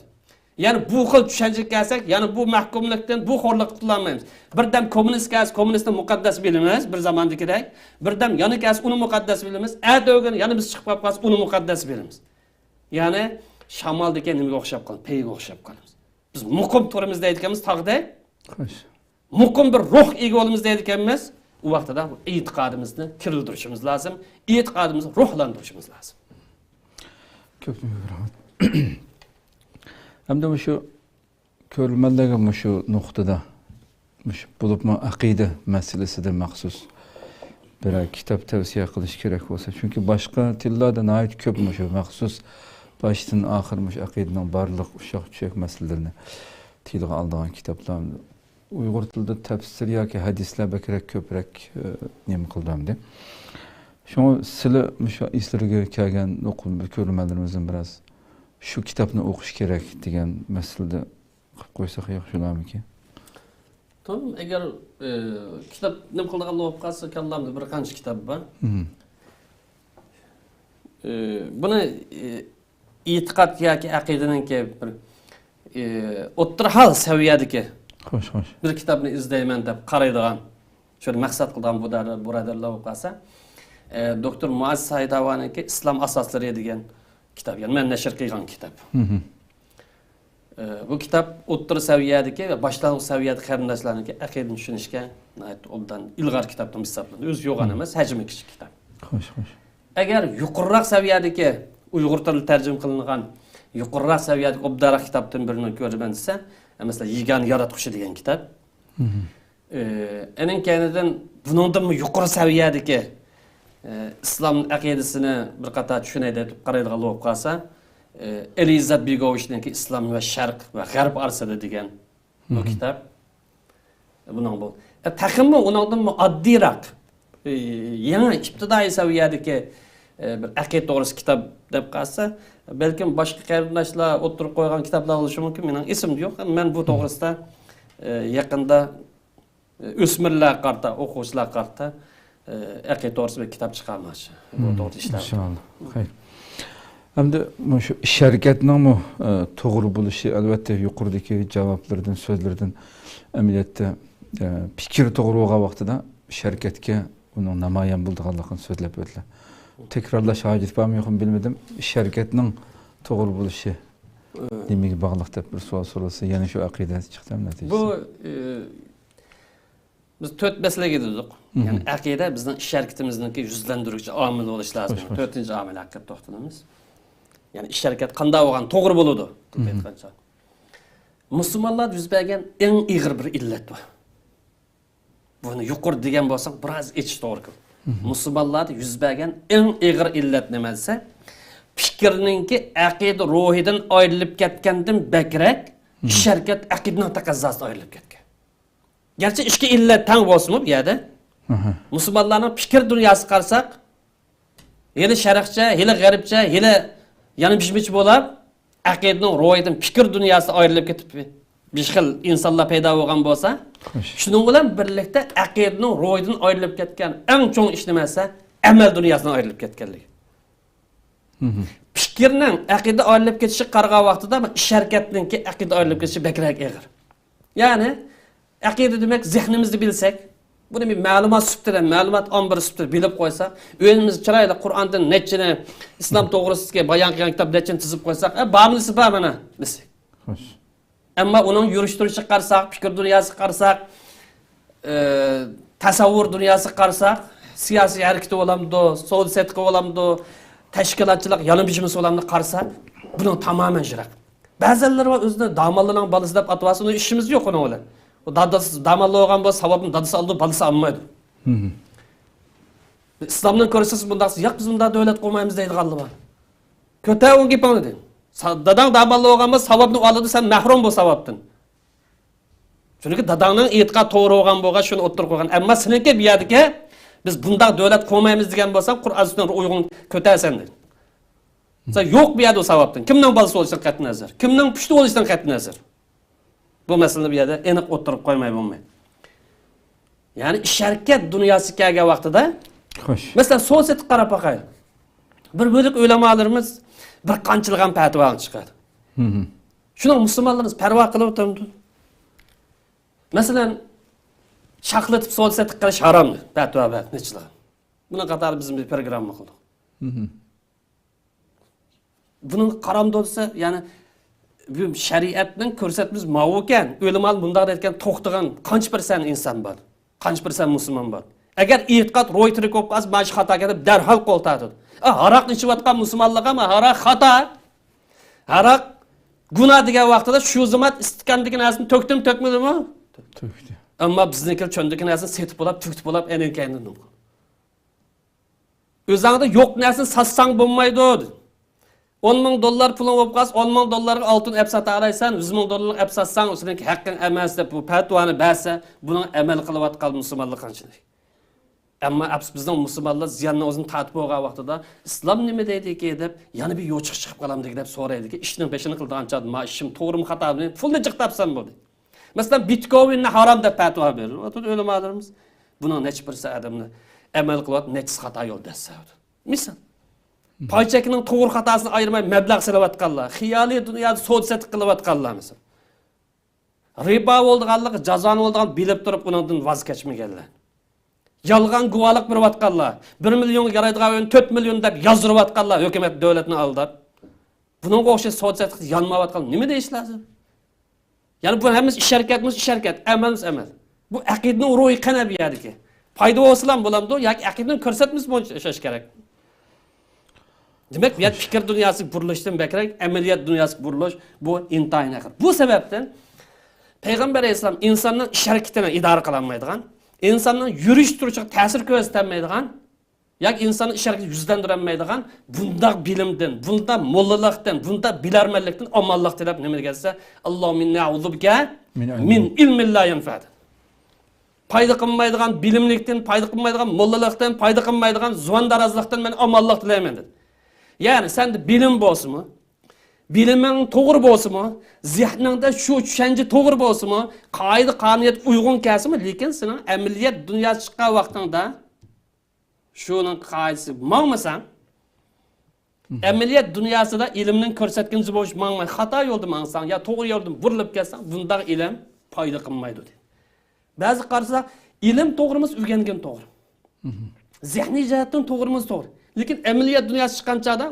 يەنى بۇ خىل چۈشەنچىگە كەلسەك، يەنى بۇ مەھكۇملۇقتىن، بۇ خورلۇقتىن قۇتۇلالمايمىز. بىردەم كوممۇنىست كەلسە، كوممۇنىستنى مۇقەددەس بىلىمىز، بىر زاماندىكىدەك. بىردەم يەنە كەلسە، ئۇنى مۇقەددەس بىلىمىز. ئەتە ئۆگۈن يەنە بىز چىقىپ قاپ قالسا، ئۇنى مۇقەددەس بىلىمىز. يەنى شامال دېگەن نېمىگە ئوخشاپ قالىدۇ؟ پەيگە ئوخشاپ قالىمىز. بىز مۇقىم تۇرىمىز دەيدىكەنمىز تاغدەك. خوش. مۇقىم بىر روھ ئىگە بولىمىز دەيدىكەنمىز. ئۇ ۋاقتىدا بۇ ئېتىقادىمىزنى تىرىلدۈرۈشىمىز لازىم. ئېتىقادىمىزنى روھلاندۇرۇشىمىز لازىم. كۆپتىن كۆپ رەھمەت. ئەمدى مۇشۇ كۆرۈرمەنلەرگە مۇشۇ نۇقتىدا، مۇشۇ بولۇپمۇ ئەقىدە مەسىلىسىدە مەخسۇس بىرەر كىتاب تەۋسىيە قىلىش كېرەك بولسا، چۈنكى باشقا تىللاردا ناھايىتى كۆپ مۇشۇ مەخسۇس باشتىن ئاخىر مۇشۇ ئەقىدىنىڭ بارلىق ئۇششاق چۈشەك مەسىلىلىرىنى تىلغا ئالىدىغان كىتابلار. ئۇيغۇر تىلىدا تەپسىر ياكى ھەدىسلەر بەكرەك كۆپرەك، ئى، نېمە قىلدى ئەمدى. شۇڭا سىلى مۇشۇ ئېسلىرىگە كەلگەن ئوقۇ-، كۆرۈرمەنلىرىمىزدىن بىراز شۇ كىتابنى ئوقۇش كېرەك دېگەن مەسىلىدە قىلىپ قويساق ياخشى بولارمىكىن؟ تامام، ئەگەر، ئى، كىتاب نېمە قىلىدىغان بولۇپ قالسا، كاللامدا بىر قانچە كىتاب بار. مم. ئى، بۇنى، ئى، ئېتىقاد ياكى ئەقىدىنىڭكى بىر، ئى، ئوتتۇرا ھال سەۋىيەدىكى خوش، خوش. بىر كىتابنى ئىزدەيمەن دەپ قارايدىغان، شۇنى مەقسەت قىلىدىغان بۇرادەر-، بۇرادەرلەر بولۇپ قالسا، ئى، دوكتور مۇئەز سەئىداۋانىڭكى ئىسلام ئاساسلىرى دېگەن كىتاب، يەنى مەن نەشر قىلغان كىتاب. مم. ئى، بۇ كىتاب ئوتتۇرا سەۋىيەدىكى ۋە باشلانغۇچ سەۋىيەدىكى قېرىنداشلارنىڭكى ئەقىدىنى چۈشىنىشكە ناھايىتى ئوبدان ئىلغار كىتابتىن ھېسابلىنىدۇ. ئۆزى يوغان ئەمەس، ھەجمى كىچىك كىتاب. خوش، خوش. ئەگەر يۇقىرىراق سەۋىيەدىكى، ئۇيغۇر تىلىدا تەرجىمە قىلىنغان يۇقىرىراق سەۋىيەدىكى ئوبدانراق كىتابتىن بىرىنى كۆرىمەن دېسە، مەسىلەن، يېگانە ياراتقۇچى دېگەن كىتاب. مم. ئى، ئېنىڭ كەينىدىن بۇنىڭدىنمۇ يۇقىرى سەۋىيەدىكى، ئى، ئىسلام ئەقىدىسىنى بىر قاتار چۈشىنەي دەپ قارايدىغان بولۇپ قالسا، ئى، ئەلى ئىززەت بېگوۋىچنىڭكى ئىسلام ۋە شەرق ۋە غەرب ئارىسىدا دېگەن بۇ مم. كىتاب. بۇنىڭ بۇ. ئى، تېخىمۇ ئۇنىڭدىنمۇ ئاددىيراق، ئى، يېڭى ئىپتىدائىي سەۋىيەدىكى، ئى، بىر ئەقىدە توغرىسى كىتاب دەپ قالسا، بەلكىم باشقا قېرىنداشلار ئوتتۇرىغا قويغان كىتابلار بولۇشى مۇمكىن، مېنىڭ ئېسىمدە يوق. مەن بۇ توغرىسىدا، ئى، يېقىندا ئۆسمۈرلەرگە قارىتا، ئوقۇغۇچىلارغا قارىتا، ئە، ئەقىدە توغرىسىدا بىر كىتاب چىقارماقچى. بۇ مم. توغرىدا ئىشلەۋاتىمەن. ئىنشائاللا. خەير. ئەمدى مۇشۇ ئىش ھەرىكەتنىڭمۇ، ئە، توغرا بولۇشى، ئەلۋەتتە، يۇقىرىدىكى جاۋابلىرىدىن، سۆزلىرىدىن ئەمەلىيەتتە، ئە، پىكىر توغرا بولغان ۋاقتىدا ئىش ھەرىكەتكە ئۇنىڭ نامايان بولىدىغانلىقىنى سۆزلەپ ئۆتتى. تەكرارلاش ھاجىتى بارمۇ يوقمۇ بىلمىدىم. ئىش ھەرىكەتنىڭ توغرا بولۇشى ئە، نېمىگە باغلىق دەپ بىر سوئال سورالسا، يەنە شۇ ئەقىدە چىقتى نەتىجىسى. بۇ، ئە، بىز تۆت مەسىلىگە دېدۇق. يەنى ئەقىدە بىزنىڭ ئىش ھەرىكىتىمىزنىڭكى يۈزلەندۈرگۈچى ئامىل بولۇش لازىم. خوش، خوش. تۆتىنچى ئامىل ھەققىدە توختىلىمىز. يەنى ئىش ھەرىكەت قانداق بولغان توغرا بولىدۇ؟ مۇسۇلمانلاردا يۈز بەرگەن ئەڭ ئېغىر بىر ئىللەت بار. بۇنى يۇقىرىدا دېگەن بولساق، بىراز ئېچىش توغرا كېلىدۇ. مۇسۇلمانلاردا يۈز بەرگەن ئەڭ ئېغىر ئىللەت نېمە دېسە، پىكىرنىڭكى ئەقىدە روھىدىن ئايرىلىپ كەتكەندىن بەكرەك، ئىش ھەرىكەت ئەقىدىنىڭ تەقەززاسىدىن ئايرىلىپ كەتكەن. گەرچە ئىككى ئىللەت تەڭ بولسىمۇ بۇ يەردە، مۇسۇلمانلارنىڭ پىكىر دۇنياسىغا قارىساق، ھېلى شەرقچە، ھېلى غەربچە، ھېلى يانى بىشمىچ بولۇپ، ئەقىدىنىڭ روھىدىن پىكىر دۇنياسى ئايرىلىپ كېتىپ، بىر خىل ئىنسانلار پەيدا بولغان بولسا، خوش. شۇنىڭ بىلەن بىرلىكتە ئەقىدىنىڭ روھىدىن ئايرىلىپ كەتكەن ئەڭ چوڭ ئىش نېمە دېسە، ئەمەل دۇنياسىنىڭ ئايرىلىپ كەتكەنلىكى. پىكىرنىڭ ئەقىدە ئايرىلىپ كېتىشىگە قارىغان ۋاقتىدا، ئىش ھەرىكەتنىڭكى ئەقىدە ئايرىلىپ كېتىشى بەكرەك ئېغىر. يەنى، ئەقىدە دېمەك، زېھنىمىزدە بىلسەك، بۇنى بىر مەلۇمات سۈپىتىدە، مەلۇمات ئامبىرى سۈپىتىدە بىلىپ قويساق، ئۆيىمىزدە چىرايلىق قۇرئاندىن نەچچىنى، ئىسلام توغرىسىدىكى بايان قىلغان كىتاب نەچچىنى تىزىپ قويساق، ئە، بارمىسى بار مانا، دېسەك. خوش. ئەمما ئۇنىڭ يۈرۈش تۇرۇشىغا قارىساق، پىكىر دۇنياسىغا قارىساق، ئى، تەسەۋۋۇر دۇنياسىغا قارىساق، سىياسىي ھەرىكىتى بولامدۇ، سودا سېتىقى بولامدۇ، تەشكىلاتچىلىق يالىمىجىمىسى بولامدۇ قارىساق، بۇنىڭ تامامەن يىراق. بەزەنلىرى بار ئۆزىنى داموللىنىڭ بالىسى دەپ ئاتىۋالسا، ئۇنىڭ ئىشىمىز يوق ئۇنىڭ بىلەن. ئۇ دادىسى داموللا بولغان بولسا، ساۋابنى دادىسى ئالىدۇ، بالىسى ئالمايدۇ. ئىسلامنىڭ كۆرسەتسە بۇنداق، ياق، بىز بۇنداق دۆلەت قۇرمايمىز دەيدىغانلار بار. كۆتەر ئۇ گېپىڭنى دېدى. سا-، داداڭ داموللا بولغان بولسا، ساۋابنى ئالىدۇ، سەن مەھرۇم بۇ ساۋابتىن. چۈنكى داداڭنىڭ ئېتىقاد توغرا بولغان بولغان، شۇنى ئوتتۇرىغا قويغان. ئەمما سېنىڭكى بۇ يەردىكى، بىز بۇنداق دۆلەت قۇرمايمىز دېگەن بولساڭ، قۇرئان سۈننەتنى ئۇيغۇن كۆتەرسەن دېدى. سەن يوق بۇ يەردە ئۇ ساۋابتىن. كىمنىڭ بالىسى بولۇشىدىن قەتئىينەزەر، كىمنىڭ پۇشتى بولۇشىدىن قەتئىينەزەر. بۇ مەسىلىنى بۇ يەردە ئېنىق ئوتتۇرىغا قويماي بولمايدۇ. يەنى ئىش ھەرىكەت دۇنياسىغا كەلگەن ۋاقتىدا، خوش. مەسىلەن، سودا سېتىق قاراپ باقايلى. بىر بۆلەك ئۆلەمالىرىمىز بىر قانچىلىغان پەتىۋا چىقىرىدۇ. شۇنىڭ مۇسۇلمانلىرىمىز پەرۋا قىلىۋاتامدۇ؟ مەسىلەن، شاخلىتىپ سودا سېتىق قىلىش ھارام دەپ پەتىۋا بەردى نەچچىلىغان. بۇنىڭ قاتارىدا بىز بىر پروگرامما قىلدۇق. بۇنىڭغا قارامدۇ دېسە، يەنى بۇ شەرىئەتنىڭ كۆرسەتمىسى ماۋۇكەن، ئۆلىمالار مۇنداق دەيدىكەن، توختىغان قانچە پىرسەنت ئىنسان بار؟ قانچە پىرسەنت مۇسۇلمان بار؟ ئەگەر ئېتىقاد روھى تىرىك بولۇپ قالسا، مانا شۇ خاتا كېتىپ دەرھال قول تارتىدۇ. ئا، ھاراقنى ئىچىۋاتقان مۇسۇلمانلارغا، ما، ھاراق خاتا. ھاراق گۇناھ دېگەن ۋاقتىدا شۇ زامات ئىستىكاندىكى نەرسىنى تۆكتىمۇ تۆكمىدىمۇ؟ تۆكتى. ئەمما بىزنىڭكى چۆندىكى نەرسىنى سېتىپ بولاپ، تۈگىتىپ بولاپ، ئەنە كەينىدىن ئۆزۈڭدە يوق نەرسىنى ساتساڭ بولمايدۇ، دېدى. ئون مىڭ دوللار پۇلۇڭ بولۇپ قالسا، ئون مىڭ دوللارغا ئالتۇن ئەپ ساتالايسەن، يۈز مىڭ دوللارغا ئەپ ساتساڭ، ئۇ سېنىڭكى ھەققىڭ ئەمەس، دەپ بۇ پەتىۋانى بەرسە، بۇنىڭ ئەمەل قىلىۋاتقان مۇسۇلمانلار قانچىلىك؟ ئەمما ئەپسۇس، بىزنىڭ مۇسۇلمانلار زىياننى ئۆزىنى تارتىپ بولغان ۋاقتىدا، ئىسلام نېمە دەيدىكى دەپ، يەنە بىر يوچۇق چىقىپ قالامدىكى دەپ سورايدىكى، ئىشنىڭ بېشىنى قىلىدىغان چاغدا، ما ئىشىم توغرىمۇ خاتامۇ، پۇلنى جىق تاپسام بولدى. مەسىلەن، بىتكويننى ھارام دەپ پەتىۋا بېرىۋاتىدۇ ئۆلىمالىرىمىز. بۇنىڭ نەچچە پىرسەنت ئادەمنى ئەمەل قىلىۋاتىدۇ، نەچچىسى خاتا يول دەسسەۋاتىدۇ. مىسال، پاي چېكىنىڭ توغرا خاتاسىنى ئايرىماي مەبلەغ سېلىۋاتقانلار، خىيالىي دۇنيادا سودا سېتىق قىلىۋاتقانلار، مىسال. رىبا بولىدىغانلىقى، جازانى بولىدىغان بىلىپ تۇرۇپ ئۇنىڭدىن ۋاز كەچمىگەنلەر. يالغان گۇۋاھلىق بېرىۋاتقانلار، بىر مىليونغا يارايدىغان ئۆينى تۆت مىليون دەپ يازدۇرۇۋاتقانلار، ھۆكۈمەت دۆلەتنى ئالداپ. بۇنىڭغا ئوخشاش سودا سېتىقتا يانمايۋاتقان نېمە دېيىش لازىم؟ يەنى بۇ ھەممىسى ئىش ھەرىكەتمىز ئىش ھەرىكەت، ئەمەلمىز ئەمەل. بۇ ئەقىدىنىڭ روھى قەنە بۇ يەردىكى؟ پايدا بولسىلا بولامدۇ ياكى ئەقىدىنىڭ كۆرسەتمىسى بويىچە ئىشلەش كېرەك؟ دېمەك، بۇ يەردە پىكىر دۇنياسى بۇرۇلۇشتىن بەكرەك، ئەمەلىيەت دۇنياسى بۇرۇلۇش، بۇ ئىنتايىن ئېغىر. بۇ سەۋەبتىن پەيغەمبەر ئەلەيھىسسالام ئىنساننىڭ ئىش ھەرىكىتىنى ئىدارە قىلالمايدىغان، ئىنساننىڭ يۈرۈش تۇرۇشىغا تەسىر كۆرسىتەلمەيدىغان، ياكى ئىنساننىڭ ئىش ھەرىكىتىنى يۈزلەندۈرەلمەيدىغان بۇنداق بىلىمدىن، بۇنداق موللىلىقتىن، بۇنداق بىلەرمەنلىكتىن ئامانلىق تىلەپ نېمە دېگەن دېسە، اللهم إني أعوذ بك من علم. من علم لا ينفع. پايدا قىلمايدىغان بىلىملىكتىن، پايدا قىلمايدىغان موللىلىقتىن، پايدا قىلمايدىغان زۇۋاندارازلىقتىن مەن ئامانلىق تىلەيمەن دېدى. يەنى سەندە بىلىم بولسىمۇ، بىلىمىڭ توغرا بولسىمۇ، زېھنىڭدە شۇ چۈشەنچە توغرا بولسىمۇ، قائىدە قانۇنىيەتكە ئۇيغۇن كەلسىمۇ، لېكىن سېنىڭ ئەمەلىيەت دۇنياسىغا چىققان ۋاقتىڭدا شۇنىڭ قائىدىسى ماڭمىساڭ، ئەمەلىيەت دۇنياسىدا ئىلىمنىڭ كۆرسەتكىنى بويىچە ماڭماي، خاتا يولدا ماڭساڭ يا توغرا يولدىن بۇرۇلۇپ كەتسەڭ، بۇنداق ئىلىم پايدا قىلمايدۇ دېدى. بەزى قارىسا، ئىلىم توغرىمىز ئۆگەنگەن توغرا. زېھنىي جەھەتتىن توغرىمىز توغرا. لېكىن ئەمەلىيەت دۇنياسىغا چىققان چاغدا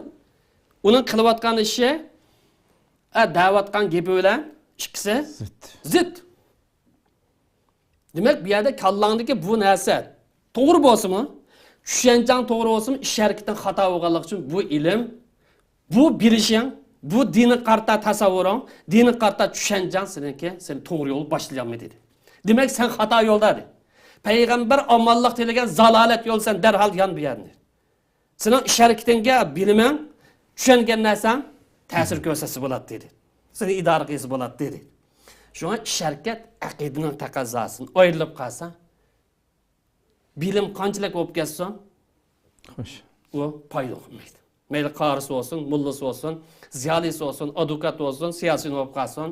ئۇنىڭ قىلىۋاتقان ئىشى، ئە، دەۋاتقان گېپى بىلەن ئىككىسى زىت. زىت. دېمەك، بۇ يەردە كاللاڭدىكى بۇ نەرسە توغرا بولسىمۇ، چۈشەنچەڭ توغرا بولسىمۇ، ئىش ھەرىكىتىڭ خاتا بولغانلىقى ئۈچۈن بۇ ئىلىم، بۇ بىلىشىڭ، بۇ دىنغا قارىتا تەسەۋۋۇرۇڭ، دىنغا قارىتا چۈشەنچەڭ سېنىڭكى، سېنى توغرا يولغا باشلىيالمىدى، دېدى. دېمەك، سەن خاتا يولدا، دېدى. پەيغەمبەر ئامانلىق تىلىگەن زالالەت يول، سەن دەرھال يان بۇ يەردىن، دېدى. سېنىڭ ئىش ھەرىكىتىڭگە بىلىمىڭ، چۈشەنگەن نەرسەڭ تەسىر كۆرسەتسە بولاتتى، دېدى. سېنى ئىدارە قىلسا بولاتتى، دېدى. شۇڭا ئىش ھەرىكەت ئەقىدىنىڭ تەقەززاسىدىن ئايرىلىپ قالسا، بىلىم قانچىلىك بولۇپ كەتسۇن، خوش، ئۇ پايدا قىلمايدۇ. مەيلى قارىسى بولسۇن، موللىسى بولسۇن، زىيالىيسى بولسۇن، ئادۋوكات بولسۇن، سىياسىيون بولۇپ قالسۇن،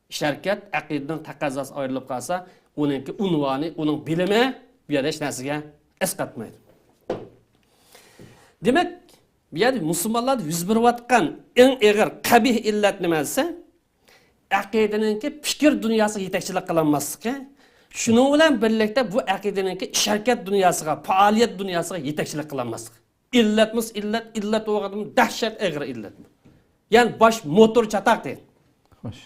ئىش ھەرىكەت ئەقىدىنىڭ تەقەززاسى ئايرىلىپ قالسا، ئۇنىڭكى ئۇنۋانى، ئۇنىڭ بىلىمى بۇ يەردە ھېچ نەرسىگە ئەسقاتمايدۇ. دېمەك، بۇ يەردە مۇسۇلمانلاردا يۈز بېرىۋاتقان ئەڭ ئېغىر قەبىھ ئىللەت نېمە دېسە، ئەقىدىنىڭكى پىكىر دۇنياسىغا يېتەكچىلىك قىلالماسلىقى، شۇنىڭ بىلەن بىرلىكتە بۇ ئەقىدىنىڭكى ئىش ھەرىكەت دۇنياسىغا، پائالىيەت دۇنياسىغا يېتەكچىلىك قىلالماسلىقى. ئىللەتمۇ ئىللەت، ئىللەت بولغاندىمۇ دەھشەت ئېغىر ئىللەت. يەنى باش موتور چاتاق دەيدۇ. خوش.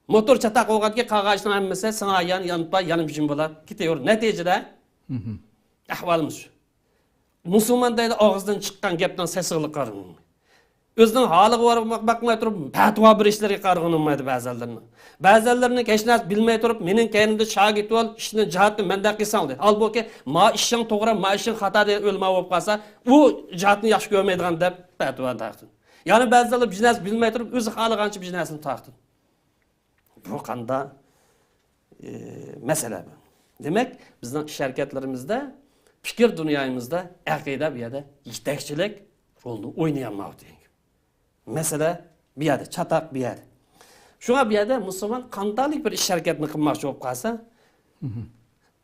موتور چاتاق بولغاندىكىن قالغان ئىشنىڭ ھەممىسى ساڭا يان، يانپا، يانمىجىم بولا كېتىۋېرىدۇ. نەتىجىدە ئەھۋالىمىز شۇ. مۇسۇلمان دەيدۇ، ئاغزىدىن چىققان گەپنىڭ سېسىقلىقىغا قارىغىن. ئۆزىنىڭ ھالىغا بارماق باقماي تۇرۇپ، پەتىۋا بېرىشلىرىگە قارىغىنى بولمايدۇ بەزەنلەرنىڭ. بەزەنلەرنىڭ ھېچ نەرسە بىلمەي تۇرۇپ، مېنىڭ كەينىمدە شاگىرت بول، ئىشنى، جىھادنى مەندە قىلساڭ دەيدۇ. ھالبۇكى، ما ئىشىڭ توغرا، ما ئىشىڭ خاتا دېگەن ئۆلىما بولۇپ قالسا، ئۇ جىھادنى ياخشى كۆرمەيدىغان دەپ پەتىۋا تارقىتىدۇ. يەنى بەزىلەر بىر نەرسە بىلمەي تۇرۇپ، ئۆزى خالىغانچە بىر نەرسىنى تارقىتىدۇ. بۇ قاندا، ئى، مەسىلە بۇ. دېمەك، بىزنىڭ ئىش ھەرىكەتلىرىمىزدە، پىكىر دۇنيايىمىزدا ئەقىدە بۇ يەردە يېتەكچىلىك رولىنى ئوينىيالمايۋاتىدۇ. مەسىلە بۇ يەردە، چاتاق بۇ يەردە. شۇڭا بۇ يەردە مۇسۇلمان قانداقلىق بىر ئىش ھەرىكەتنى قىلماقچى بولۇپ قالسا،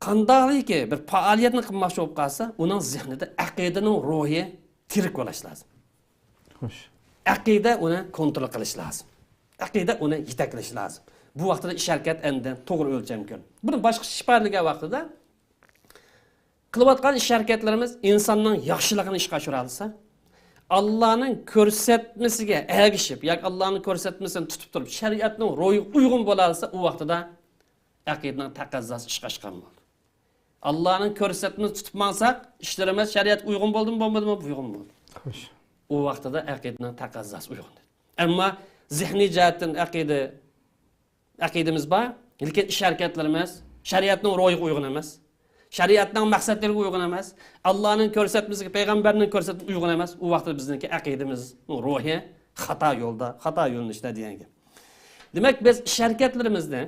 قانداقلىكى بىر پائالىيەتنى قىلماقچى بولۇپ قالسا، ئۇنىڭ زېھنىدە ئەقىدىنىڭ روھى تىرىك بولۇش لازىم. خوش. ئەقىدە ئۇنى كونترول قىلىش لازىم. ئەقىدە ئۇنى يېتەكلىشى لازىم. بۇ ۋاقتىدا ئىش ھەرىكەت ئەمدى توغرا ئۆلچەمگە كىرىدۇ. بۇنى باشقىچە ئىپادىلىگەن ۋاقتىدا، قىلىۋاتقان ئىش ھەرىكەتلىرىمىز ئىنساننىڭ ياخشىلىقىنى ئىشقا ئاشۇرالىسا، ئاللانىڭ كۆرسەتمىسىگە ئەگىشىپ ياكى ئاللانىڭ كۆرسەتمىسىنى تۇتۇپ تۇرۇپ، شەرىئەتنىڭ روھىغا ئۇيغۇن بولالىسا، ئۇ ۋاقتىدا ئەقىدىنىڭ تەقەززاسى ئىشقا ئاشقان بولدى. ئاللانىڭ كۆرسەتمىسىنى تۇتۇپ ماڭساق، ئىشلىرىمىز شەرىئەتكە ئۇيغۇن بولدىمۇ، بولمىدىمۇ؟ ئۇيغۇن بولدى. خوش. ئۇ ۋاقتىدا ئەقىدىنىڭ تەقەززاسى ئۇيغۇن. ئەمما زېھنىي جەھەتتىن ئەقىدە، ئەقىدىمىز بار، لېكىن ئىش ھەرىكەتلىرىمىز شەرىئەتنىڭ روھىغا ئۇيغۇن ئەمەس. شەرىئەتنىڭ مەقسەتلىرىگە ئۇيغۇن ئەمەس. ئاللانىڭ كۆرسەتمىسىگە، پەيغەمبەرنىڭ كۆرسەتمىسىگە ئۇيغۇن ئەمەس. ئۇ ۋاقىتتا بىزنىڭكى ئەقىدىمىزنىڭ روھى خاتا يولدا، خاتا يۆنىلىشتە دېگەن گەپ. دېمەك، بىز ئىش ھەرىكەتلىرىمىزنى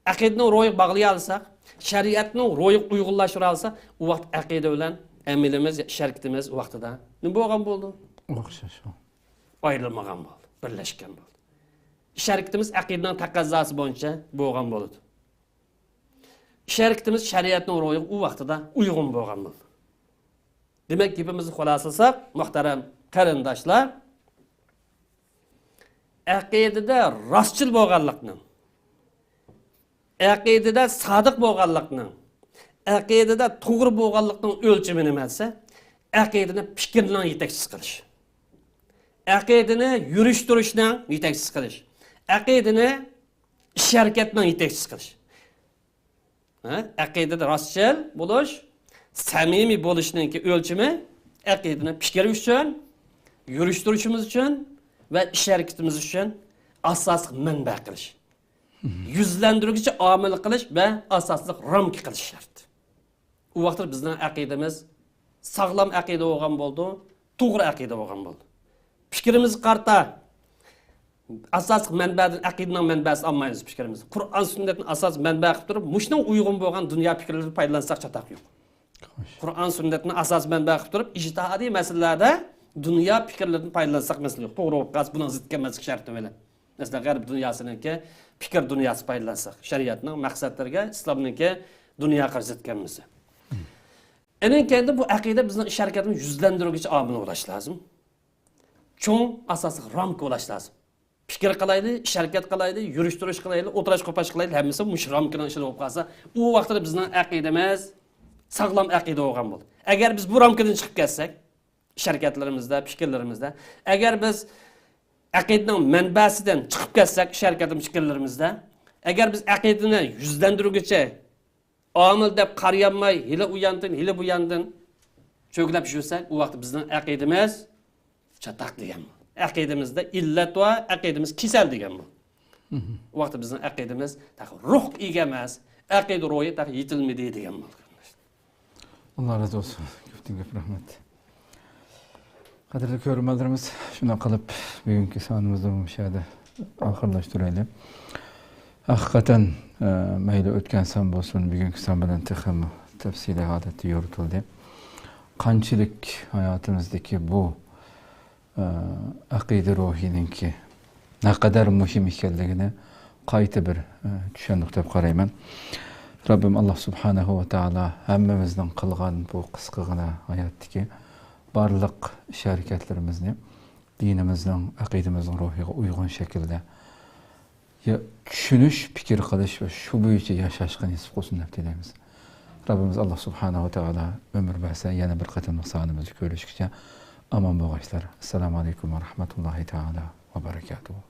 ئەقىدىنىڭ روھىغا باغلىيالىساق، شەرىئەتنىڭ روھىغا ئۇيغۇنلاشتۇرالىساق، ئۇ ۋاقىت ئەقىدە بىلەن ئەمىلىمىز، ئىش ھەرىكىتىمىز ۋاقتىدا نېمە بولغان بولىدۇ؟ ئوخشاش. ئايرىلمىغان بولدى، بىرلەشكەن بولدى. ئىش ھەرىكىتىمىز ئەقىدىنىڭ تەقەززاسى بويىچە بولغان بولىدۇ. ئىش ھەرىكىتىمىز شەرىئەتنىڭ روھىغا ئۇ ۋاقتىدا ئۇيغۇن بولغان بولىدۇ. دېمەك، گېپىمىزنى خۇلاسىلىساق، مۇھتەرەم قېرىنداشلار، ئەقىدىدە راستچىل بولغانلىقنىڭ، ئەقىدىدە سادىق بولغانلىقنىڭ، ئەقىدىدە توغرا بولغانلىقنىڭ ئۆلچىمى نېمە دېسە، ئەقىدىنى پىكىرنىڭ يېتەكچىسى قىلىش، ئەقىدىنى يۈرۈشتۈرۈشنىڭ يېتەكچىسى قىلىش، ئەقىدىنى ئىش ھەرىكەتنىڭ يېتەكچىسى قىلىش. ھە؟ ئەقىدىدە راستچىل بولۇش، سەمىمىي بولۇشنىڭكى ئۆلچىمى ئەقىدىنى پىكىر ئۈچۈن، يۈرۈشتۈرۈشىمىز ئۈچۈن ۋە ئىش ھەرىكىتىمىز ئۈچۈن ئاساسلىق مەنبە قىلىش. يۈزلەندۈرگۈچى ئامىل قىلىش ۋە ئاساسلىق رامكا قىلىش شەرت. ئۇ ۋاقىتتا بىزنىڭ ئەقىدىمىز ساغلام ئەقىدە بولغان بولىدۇ، توغرا ئەقىدە بولغان بولىدۇ. پىكرىمىزگە قارىتا ئاساسلىق مەنبەدىن، ئەقىدىنىڭ مەنبەسى ئالمايمىز پىكرىمىزنى. قۇرئان سۈننەتنى ئاساس مەنبە قىلىپ تۇرۇپ، مۇشۇنىڭ ئۇيغۇن بولغان دۇنيا پىكىرلىرىدىن پايدىلانساق چاتاق يوق. خوش. قۇرئان سۈننەتنى ئاساس مەنبە قىلىپ تۇرۇپ، ئىجتىھادىي مەسىلىلەردە دۇنيا پىكىرلىرىدىن پايدىلانساق مەسىلە يوق. توغرا بولۇپ قالسا، بۇنىڭ زىت كەلمەسلىك شەرتى بىلەن. مەسىلەن، غەرب دۇنياسىنىڭكى پىكىر دۇنياسى پايدىلانساق، شەرىئەتنىڭ مەقسەتلىرىگە، ئىسلامنىڭكى دۇنيا قارىشى زىت كەلمىسە. ئېنىڭ كەينىدە بۇ ئەقىدە بىزنىڭ ئىش ھەرىكەتىمىزنىڭ يۈزلەندۈرگۈچى ئامىلى بولاش لازىم. چوڭ ئاساسلىق رامكا بولاش لازىم. پىكىر قىلايلى، ئىش ھەرىكەت قىلايلى، يۈرۈشتۈرۈش قىلايلى، ئولتۇراش قوپاش قىلايلى، ھەممىسى مۇشۇ رامكىنىڭ ئىچىدە بولۇپ قالسا، ئۇ ۋاقىتتا بىزنىڭ ئەقىدىمىز ساغلام ئەقىدە بولغان بولىدۇ. ئەگەر بىز بۇ رامكىدىن چىقىپ كەتسەك، ئىش ھەرىكەتلىرىمىزدە، پىكىرلىرىمىزدە، ئەگەر بىز ئەقىدىنىڭ مەنبەسىدىن چىقىپ كەتسەك، ئىش ھەرىكەتلىرىمىز، پىكىرلىرىمىزدە، ئەگەر بىز ئەقىدىنى يۈزلەندۈرگۈچى ئامىل دەپ قارىيالماي، ھېلى ئۇ ياندىن، ھېلى بۇ ياندىن چۆگىلەپ يۈرسەك، ئۇ ۋاقىتتا بىزنىڭ ئەقىدىمىز چاتاق دېگەن بۇ. ئەقىدىمىزدە ئىللەت بار، ئەقىدىمىز كېسەل دېگەن بۇ. ئۇ ۋاقىتتا بىزنىڭ ئەقىدىمىز تېخى روھقا ئىگە ئەمەس، ئەقىدە روھى تېخى يېتىلمىدى دېگەن بۇ. ئاللا رازى بولسۇن. كۆپتىن كۆپ رەھمەت. قەدىرلىك كۆرۈرمەنلىرىمىز، شۇنداق قىلىپ بۈگۈنكى سانىمىزنى مۇشۇ يەردە ئاخىرلاشتۇرايلى. ھەقىقەتەن، ئە، مەيلى ئۆتكەن سان بولسۇن، بۈگۈنكى سان بىلەن تېخىمۇ تەپسىلىي ھالەتتە يورۇتۇلدى. قانچىلىك ھاياتىمىزدىكى بۇ، ئە، ئەقىدە روھىنىڭكى نەقەدەر مۇھىم ئىكەنلىكىنى قايتا بىر، ئە، چۈشەندۇق دەپ قارايمەن. رەببىم ئاللا سۇبھانەھۇ ۋە تائالا ھەممىمىزنىڭ قىلغان بۇ قىسقىغىنا ھاياتتىكى بارلىق ئىش ھەرىكەتلىرىمىزنى دىنىمىزنىڭ، ئەقىدىمىزنىڭ روھىغا ئۇيغۇن شەكىلدە يا-، چۈشىنىش، پىكىر قىلىش ۋە شۇ بويىچە ياشاشقا نېسىپ قىلسۇن دەپ تىلەيمىز. رەببىمىز ئاللا سۇبھانەھۇ ۋە تائالا ئۆمۈر بەرسە، يەنە بىر قېتىملىق سانىمىزدا كۆرۈشكىچە ئامان بولغايسىلەر. ئەسسالامۇ ئەلەيكۇم ۋە رەھمەتۇللاھى تائالا ۋە بەرەكاتۇھۇ.